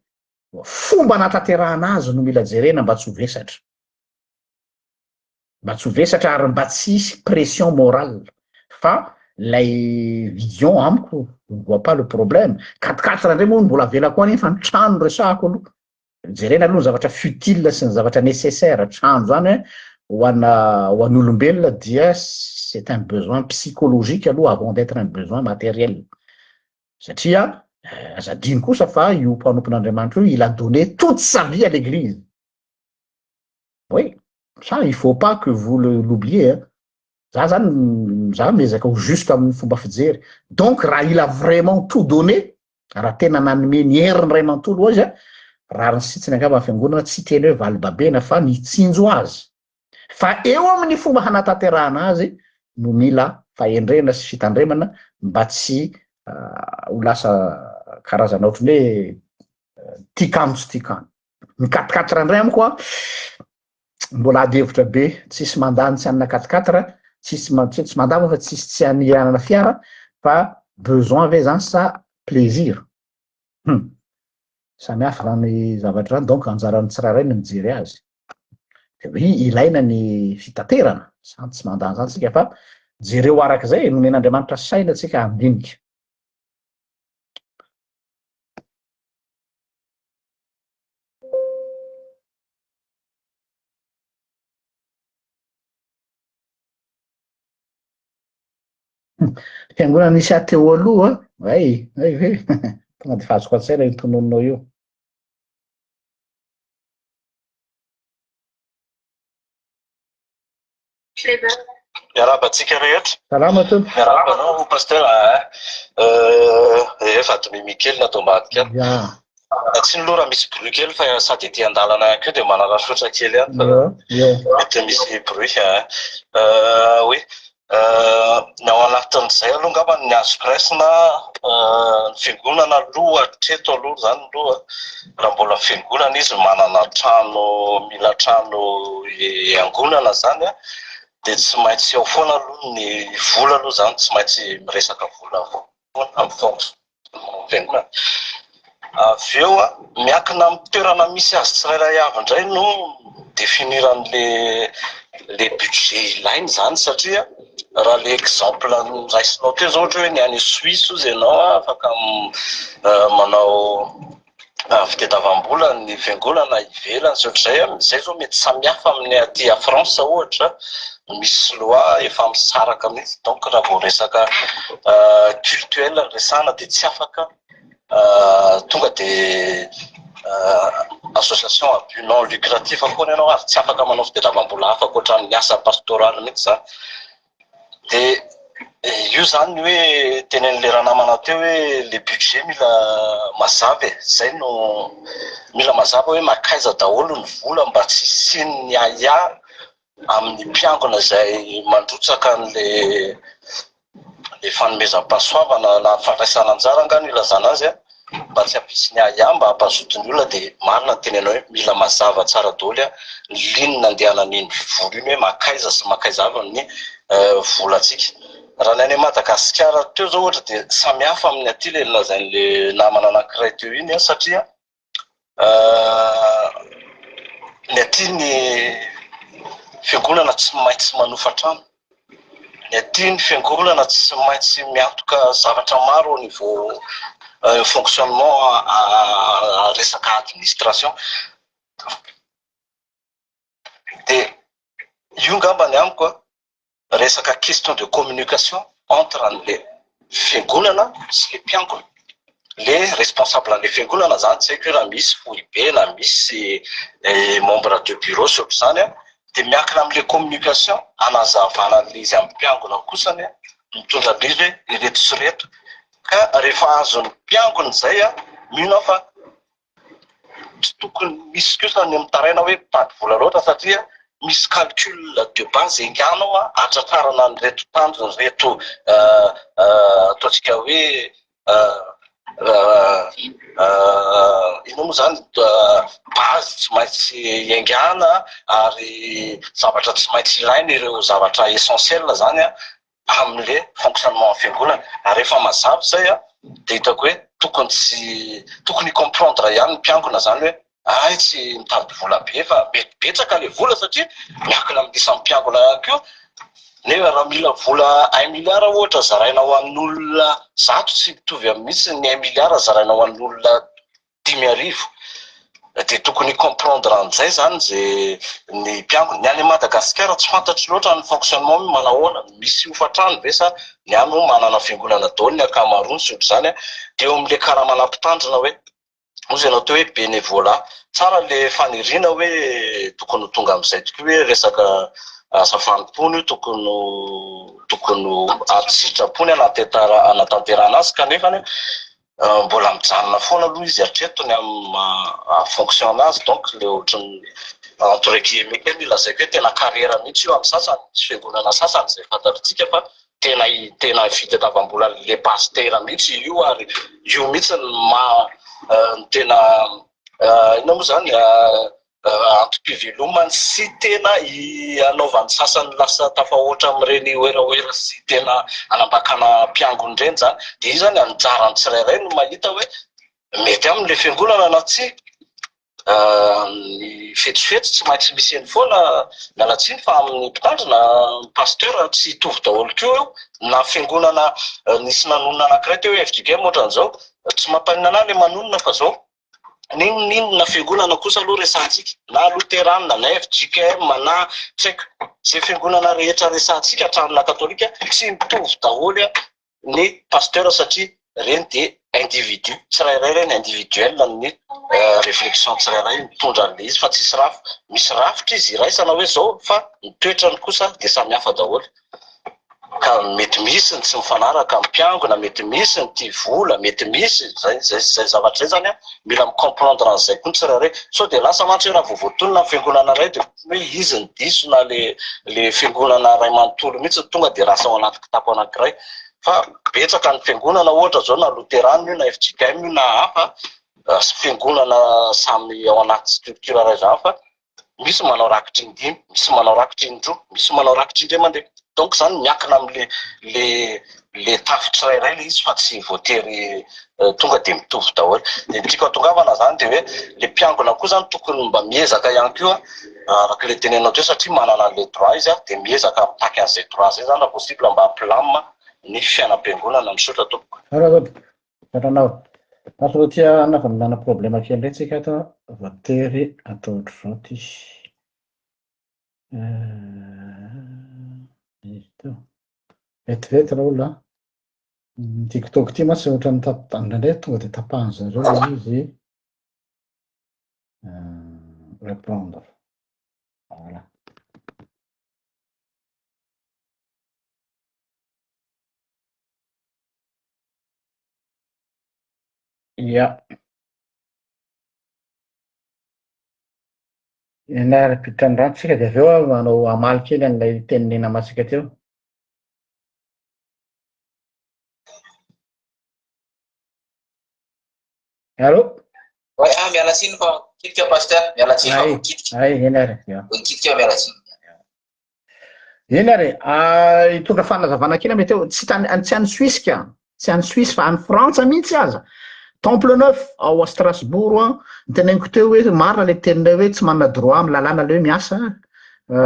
fomba anatanterahana azy no mila jerena mba tsy ho vesatra. Mba tsy ho vesatra ary mba tsy hisy pression morale fa lay vision amiko je ne vois pas le problème. Quatre quatre ndray moa mbola avelako any fa ny trano resahako aloha. Jerena aloha ny zavatra futile sy ny zavatra nécessaire. Trano zany ho ana ho an'ny olombelona dia c'est un besoin psychologique aloha avant d'être un besoin matériel. Satria aza adino kosa fa io mpanompon'Andriamanitra io il a donné toute sa vie à l'église. Oui, ça il faut pas que vous le l'oubliez hein. Za zany za miezaka ho juste amin'ny fomba fijery. Donc raha il a vraiment tout donné, raha tena nanome ny heriny ray manontolo ho azy a, rariny sitsiny angamba ny fiangonana tsy hiteny hoe valibabena fa nitsinjo azy. Fa eo amin'ny fomba hanatanterahana azy no mila fahendrena sy fitandremana mba tsy ho lasa karazana ohatran'ny hoe tia kano tsy tia kano. Ny quatre quatre indray amiko an, mbola ady hevitra be, tsisy mandà ny tsy hanana quatre quatre, tsisy tsy tsy mandà moa fa tsisy tsy hanana fiara, fa besoin ve zany sa plaisir? Hum! Samy hafa zany zavatra zany donc anjaran'ny tsirairay ny mijery azy. De oui, ilaina ny fitaterana, zany tsy mandà an'izany tsika fa jereo arak'izay e, nomen'Andriamanitra saina tsika handinika. Fiangonana nisy ahy teo aloha, hay, hay ve? Tonga dia efa azoko an-tsaina io tononinao io. Miarahaba antsika rehetra. Salama tompoko. Miarahaba anao Pasteur a. Euh, efa demi kely natao ambadika. Ya. Tsy ny loha raha misy bruit kely fa sady ety an-dalana ihany koa dia manarasotra kely ihany fa mety misy bruit. Euh, oui. Euh, ny ao anatin'izay aloha angamba ny azoko raisina ny fiangonana aloha hatreto aloha izany aloha raha mbola fiangonana izy manana trano mila trano iangonana izany an, dia tsy maintsy ao foana aloha ny vola aloha izany tsy maintsy miresaka vola foana amin'ny fonctionnement fiangonana. Avy eo an, miankina amin'ny toerana misy azy tsirairay avy indray no mi-definir an'le le budget ilainy izany satria raha le exemple noraisinao teo izao ohatra hoe ny any Suisse hozy ianao an, afaka manao fitadiavam-bola ny fiangonana ivelany sy ohatr'izay an, izay izao mety samihafa amin'ny aty à France ohatra, misy loi efa misaraka mihitsy donc raha vao resaka cultuel no resahana dia tsy afaka tonga dia association à but non lucratif foana ianao ary tsy afaka manao fitadiavam-bola hafa ankoatran'ny asa pastoraly mihitsy izany. Dia io izany ny hoe tenenin'ilay ranamana teo hoe ilay budget mila mazava e, izay no mila mazava hoe mankaiza daholo ny vola mba tsy hisian'ny ahiahy amin'ny mpiangona izay mandrotsaka an'ilay le fanomezam-pahasoavana na fandraisana anjara angaha no ilazana azy an, mba tsy hampisy ny ahiahy mba hampazoto ny olona dia marina ny tenenao hoe mila mazava tsara daholo an ny ligne nandehanan'iny vola iny hoe mankaiza sy mankaiza avy ny volantsika. Raha ny any Madagasikara teo zao ohatra dia samihafa amin'ny aty le nolazain'le namana anankiray teo iny an satria Ny aty ny fiangonana tsy maintsy manofa trano, ny aty ny fiangonana tsy maintsy miantoka zavatra maro au niveau fonctionnement resaka administration. Dia io angamba ny amiko an. resaka question de communication entre an'le fiangonana sy le mpiangona. Le responsable an'le fiangonana zany tsy haiko hoe raha misy foibe na misy membre de bureau sy ohatr'izany an, dia miankina amin'le communication hanazavana an'le izy amin'ny mpiangona kosany an, mitondra an'le izy hoe ireto sy ireto. Ka rehefa azon'ny mpiangona izay an, mino aho fa Tsy tokony misy kosa ny mitaraina hoe mitady vola loatra satria misy calcul de base enganao hatratrarana an'ireto tanjona ireto ataontsika hoe inona moa izany base tsy maintsy iangana ary zavatra tsy maintsy ilaina ireo zavatra essentiel izany amin'le fonctionnement fiangonana ary rehefa mazava izay an dia hitako hoe tokony tsy tokony hi-comprendre ihany ny mpiangona izany hoe hay tsy mitady vola be fa mety betsaka le vola satria miankina amin'ny isan'ny mpiangona ihany koa nefa raha mila vola un milliard ohatra zaraina ho an'olona zato tsy mitovy amin'ny mihitsy ny un milliard zaraina ho an'olona 5000 dia tokony hi-comprendre an'izay zany ze ny mpiangona. Ny any Madagasikara tsy fantatro loatra ny fonctionnement hoe manahoana, misy hofantrano ve sa ny any moa manana fiangonana daholo ny ankamaroany sy ohatr'izany an, dia eo amin'le karamana mpitandrina hoe hozy ianao teo hoe bénévolat, tsara le faniriana hoe tokony ho tonga amin'izay tokoa hoe resaka asa fanompoana io tokony ho tokony ho ady sitrapony hanatanterahana azy kanefa Mbola mijanona foana aloha izy hatreto ny amin'ny maha fonction anazy donc le ohatran'ny entre guillemets kely lazaiko hoe tena carrière mihitsy io amin'ny sasany, misy fiangonana sasany izay fantatritsika fa tena tena fitadiavam-bola le pasitera mihitsy io ary io mihitsy ny maha ny tena inona moa izany antom-pivelomany sy tena hanaovan'ny sasany lasa tafahoatra amin'ireny werawera sy tena hanambakana mpiangona ireny izany. Dia io izany anjaran'ny tsirairay no mahita hoe mety aminy ilay fiangonana na tsia. Ny fetsifetsy tsy maintsy misy eny foana, miala tsiny fa amin'ny mpitandrina, pasteur tsy hitovy daholo koa io, na fiangonana nisy nanonona anankiray teo hoe fjkm ohatran'izao, tsy mampaninona anah ilay manonona fa izao. N'inon'inona fiangonana kosa aloha resahantsika, na loterana, na fjkm, na tsy haiko, izay fiangonana rehetra resahantsika hatramin'ny katolika, tsy mitovy daholo ny pasteur satria ireny dia individu tsirairay ireny, individuel ny réflexion tsirairay mitondra an'ilay izy fa tsisy rafitra, misy rafitra izy iraisana hoe izao fa ny toetrany kosa dia samihafa daholo. Ka mety misy ny tsy mifanaraka amin'ny mpiangona, mety misy ny tia vola, mety misy, zay zay zay zavatra zay zany an, mila mi comprendre an'izay koa ny tsirairay, sao dia lasa mantsy hoe raha vao voatonona ny fiangonana iray dia ohatran'ny hoe izy no diso na le le fiangonana iray manontolo mihitsy no tonga dia lasa ao anaty kitapo anankiray, fa betsaka ny fiangonana ohatra zao na loterana io na fjkm io na hafa, fiangonana samy ao anaty structure iray zany fa misy manao rakitra indimy, misy manao rakitra indroa, misy manao rakitra indray mandeha. Donc zany miankina amle le le tafo tsirairay le izy fa tsy voatery tonga de mitovy daholo. De ny tiako hatongavana zany de hoe le mpiangona koa zany tokony mba miezaka ihany koa araka le teneninao teo satria manana anle droit izy de miezaka mitaky an'izay droit zay zany raha possible mba hampilamina ny fiainam-piangonana. Misaotra tompoko. Misaotra anao. Lasa aloha ty an fa manana problème kely indray tsika ato an, voatery atao ohatr'izao ty. Izy teo. Vetivety ra olona an. Ny TikTok ty mantsy ohatran'ny tap- indraindray tonga de tapahan zareo ilay izy. Reprendre. Voilà. Ia. Niara-piditra ny rano tsika dia avy eo aho manao hamaly kely an'ilay tenin'ny namantsika teo. Allô? Ouais, ah, miala tsiny fa kitika pasteur, miala tsiny fa voakitika. Ay, eny ary. Voakitika miala tsiny. Eny ary e, hitondra fanazavana kely aho mety hoe tsy tany tsy any Suisse ka, tsy any Suisse fa any Frantsa mihitsy aza. Temple Neuf ao Strasbourg an, noteneniko teo hoe marina le teninay hoe tsy manana droit amin'ny lalàna le hoe miasa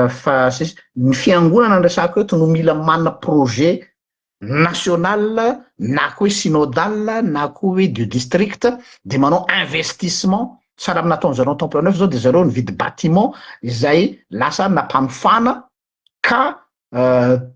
fa sisa, ny fiangonana no resahako eto no mila manana projet national na koa hoe synodal na koa hoe du district de manao investissement sahala amin'ny nataon'ny zareo Temple Neuf zao de zareo nividy batiment izay lasa nampanofana ka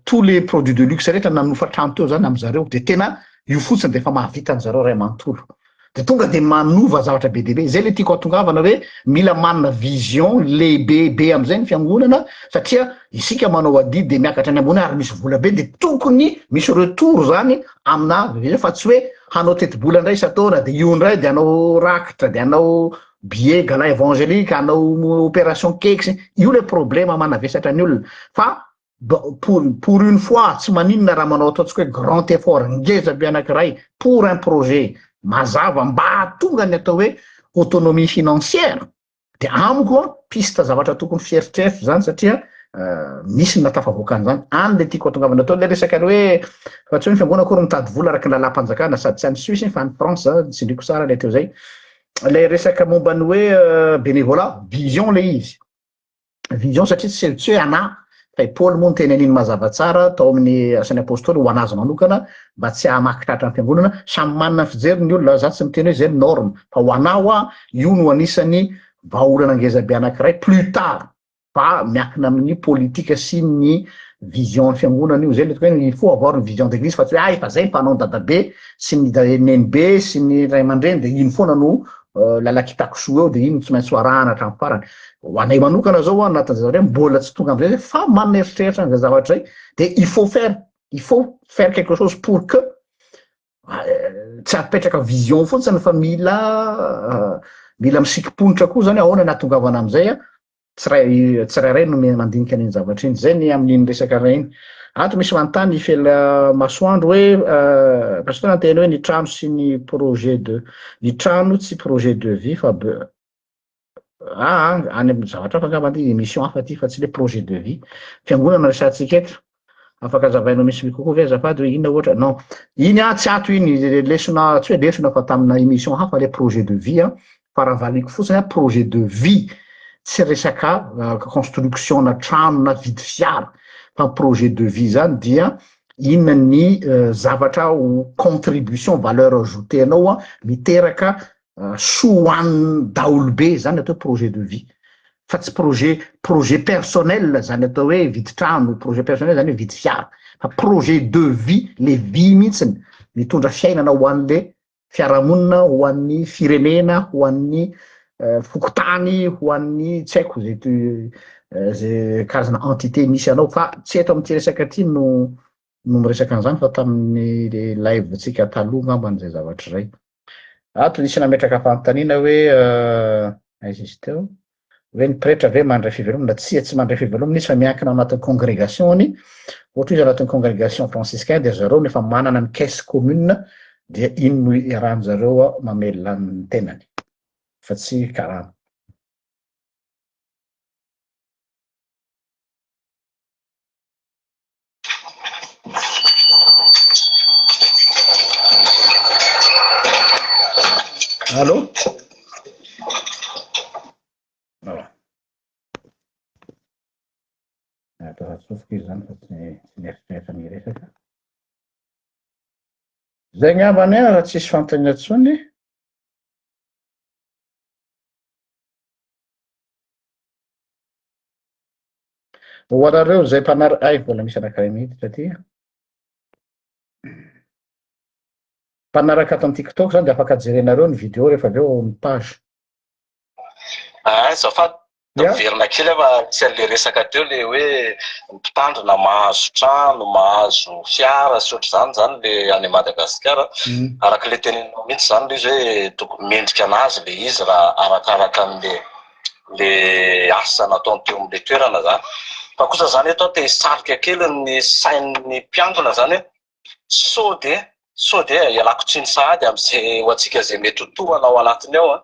tous les produits de luxe rehetra nanofa trano teo zany amizareo de tena io fotsiny de efa mahavita an'zareo ray manontolo. De tonga de manova zavatra be dia be. Zay le tiako hatongavana hoe mila manana vision lehibe be amizay ny fiangonana satria isika manao adidy de miakatra any ambony ary misy vola be de tokony misy retour zany amina vision fa tsy hoe hanao tetibola ndray isan-taona de io ndray de hanao rakitra de hanao billet gala évangélique hanao opération cake io le problema manavesatra ny olona fa pour pour une fois tsy maninona raha manao ataontsika hoe grand effort ngeza be anankiray pour un projet mazava mba hahatonga ny atao hoe autonomie financière de amiko an piste zavatra tokony fieritreritra zany satria misy ny nahatafavoaka an'izany any le tiako hatongavana atao le resaka le hoe fa tsy hoe ny fiangonana akory mitady vola araky ny lalàm-panjakana sady tsy any Suisse iny fa any France tsindriko tsara le teo zay le resaka momba ny hoe bénévolat vision le izy Vision satria tsy tsy hoe anà fa i Paoly moa niteny an'iny mazava tsara tao amin'ny Asan'ny Apostoly ho an'azy manokana mba tsy hahamaky tratra ny fiangonana, samy manana ny fijeriny ny olona, za tsy miteny hoe zay ny norme fa ho anà hoa io no anisan'ny vahaolana ngeza be anankiray plus tard fa miankina amin'ny politika sy ny vision ny fiangonana io, zay le hoe il faut avoir une vision d'église fa tsy hoe ah efa zay ny fanaon'i dadabe sy ny nenibe sy ny ray aman-dreny de iny foana no lalakitakisoa eo de iny no tsy maintsy ho arahana hatramin'ny farany. Ho anay manokana zao an, anatin'izay zavatra izay mbola tsy tonga am'zay zay fa manana eritreritra an'izay zavatra izay de il faut faire, il faut faire quelque chose pour que tsy apetraka vision fotsiny fa mila mila misikim-ponitra koa zany ahoana ny ahatongavana am'zay an, tsiray tsirairay no mandinika an'iny zavatra iny. Zay ny amin'iny resaka ray iny. Ato misy manontany i Fela Masoandro hoe pasteur niteny hoe ny trano sy ny projet de ny trano tsy projet de vie fa be ah any amin'ny zavatra hafa angamba ty émission hafa ty fa tsy le projet de vie. Fiangonana resahantsika eto. Afaka azavainao misimisy kokoa ve azafady hoe inona ohatra? Non. Iny an tsy ato iny lesona tsy hoe lesona fa tamina émission hafa le projet de vie an. Fa raha valiako fotsiny an projet de vie tsy resaka construction na trano na vidy fiara fa ny projet de vie zany dia inona ny zavatra ho contribution valeur ajoutée anao an miteraka. soa ho an'ny daholobe zany atao hoe projet de vie fa tsy projet projet personnel zany atao hoe vidy trano, projet personnel zany hoe vidy fiara fa projet de vie le vie mihitsiny mitondra fiainana ho an'le fiarahamonina, ho an'ny firenena, ho an'ny fokontany, ho an'ny tsy haiko ze ze karazana entité misy anao fa tsy eto amin'ity resaka ity no no miresaka an'izany fa tamin'ny le live tsika taloha angambany zay zavatra zay. Ato nisy nametraka fanontaniana hoe aiza izy teo? Hoe ny pretra ve mandray fivelomana? Tsia, tsy mandray fivelomana izy fa miankina ao anatin'ny congrégation-ny. Ohatra izy anatin'ny congrégation franciscain dia zareo no efa manana ny caisse commune dia iny no iarahan-jareo mamelona ny tenany fa tsy karama. Allô? Atao atsofoka izy zany fa tsy tsy mieritreritra ny hiresaka. Zay ngambany an, raha tsisy fanontaniana intsony. Ho anareo izay mpanara ay mbola misy anankiray miditra aty. Mpanaraka ato amin'ny TikTok zany dia afaka jerenareo ny vidéo rehefa avy eo ao amin'ny page. Ah, azafady miverina kely aho fa tsy an'le resaka teo le hoe ny mpitandrina mahazo trano, mahazo fiara sy ohatr'izany zany le any Madagasikara. Araka le teneninao mihitsy zany le izy hoe tokony mendrika anazy le izy raha arakaraka an'le le asa nataony teo amin'ilay toerana zany. Fa kosa zany eto aho te hisarika kely ny sain'ny mpiangona zany hoe sao dia sao dia ialako tsiny sahady amin'izay ho antsika izay mety ho tohana ao anatiny ao an,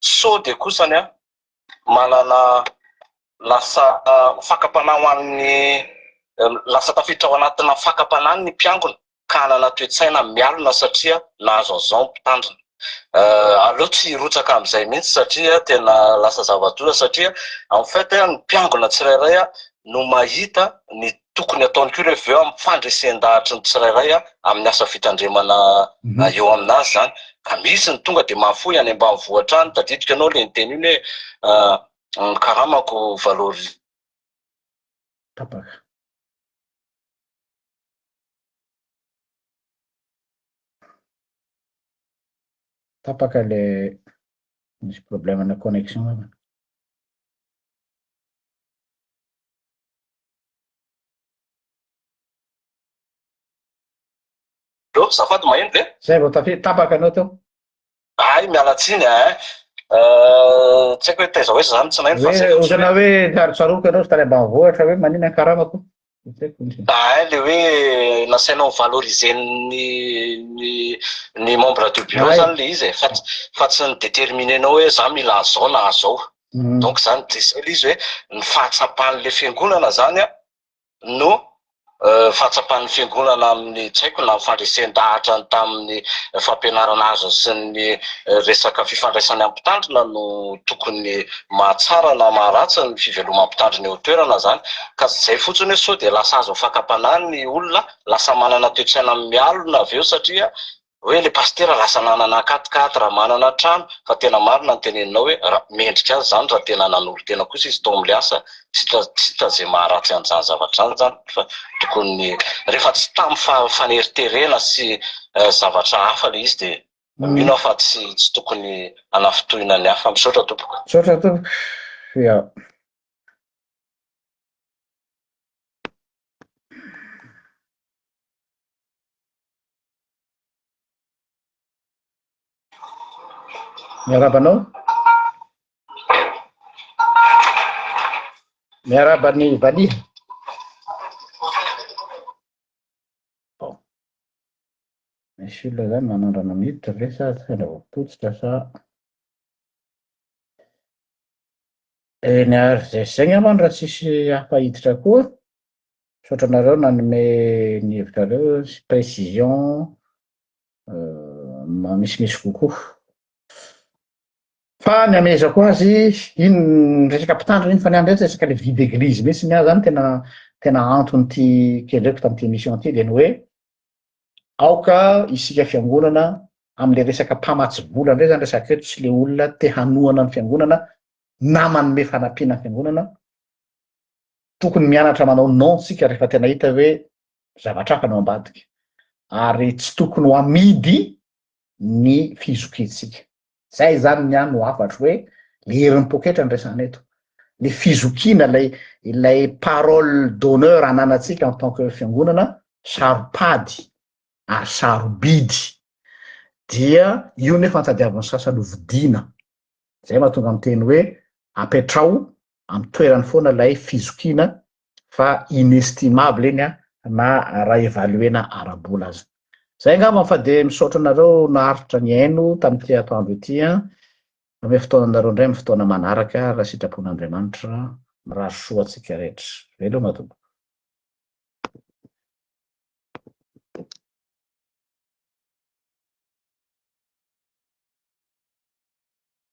sao dia kosany an manana lasa fakam-panahy ho an'ny lasa tafiditra ao anatina fakam-panahy ny mpiangona. ka hanana toe-tsaina mialona satria nahazo an'izao ny mpitandrina. Aleo tsy hirotsaka amin'izay mihitsy satria tena lasa zava-doza satria en fait ny mpiangona tsirairay no mahita ny tokony ataony koa rehefa avy eo amin'ny fandresen-dahatry ny tsirairay amin'ny asa fitandremana eo aminazy izany. Ka misy ny tonga dia mahafoy any ambanivohitra any, tadidiko ianao ilay niteny iny hoe ny karamako valori-. Tapaka. Tapaka le misy problème na connexion angamba. Allô, azafady maheno ve? Zay vao tafi tapaka anao teo. Hay, miala tsiny eh. Tsy haiko hoe taiza ho aiza zany tsy naino fa zay fotsiny. Ohatrana hoe tsarotsaroako ianao tany ambanivohitra hoe manina ny karamako. Hay le hoe nasainao valoriser ny ny ny membre du bureau zany le izy e fa fa tsy ni-determiner-nao hoe za mila azao na azao. Donc zany de zay le izy hoe ny fahatsapan'le fiangonana zany an no fahatsapan'ny fiangonana amin'ny tsy haiko na ny fandresen-dahatra ny tamin'ny fampianarana azony sy ny resaka fifandraisany amin'ny mpitandrina no tokony mahatsara na maharatsy ny fiveloman'ny mpitandrina eo an-toerana izany ka izay fotsiny hoe sao dia lasa azon'ny fakam-panahy ny olona lasa manana toe-tsaina mialona avy eo satria Hoe le pasitera lasa nanana quatre quatre, manana trano, fa tena marina ny teneninao hoe ra mendrika azy zany raha tena nanolo-tena kosa izy tao amle asa, tsy hita tsy hita ze maharatsy an'izany zavatra zany zany fa tokony rehefa tsy tam fa faneriterena sy zavatra hafa le izy de mino aho fa tsy tsy tokony hanafintohina ny hafa, misaotra tompoko. Misaotra tompoko, ya. Miarahaba anao. Miarahaba ny valiha. Bon. Misy olona zany manandrana miditra ve sa sendra voapotsitra sa Eny ary zay sy zay ngambany raha tsisy hafa hiditra koa. Misaotra anareo nanome ny hevitrareo sy précision misimisy kokoa. Fa ny amehezako azy, iny resaka mpitandrina iny fa ny ahy ndray resaka le vie d'église mihitsy ny ahy zany tena tena anton'ity kendreko tamin'ity émission ity dia ny hoe aoka isika fiangonana. am'le resaka mpamatsy vola ndray zany resaka eto, tsy le olona te hanohana ny fiangonana na manome fanampiana ny fiangonana. Tokony mianatra manao non tsika rehefa tena hita hoe zavatra hafa no ambadika, ary tsy tokony ho amidy ny fizokiantsika. Zay zany ny ahy no hafatro hoe le herin'ny poketra no resahana eto, le fizokiana, lay ilay parole d'honneur ananantsika en tant que fiangonana saro-pady ary sarobidy, dia io nefa antadiavin'ny sasany ho vidiana. Zay mahatonga miteny hoe apetrao amy toerany foana lay fizokiana fa inestimable iny a, na raha évaluer-na ara-bola aza. Zay angamba fa de misaotra anareo naharitra nihaino tamin'ity atoandro ity a. Ame fotoana anareo indray amy fotoana manaraka raha sitrapon'Andriamanitra. Mirary soa antsika rehetra. Veloma tompoko.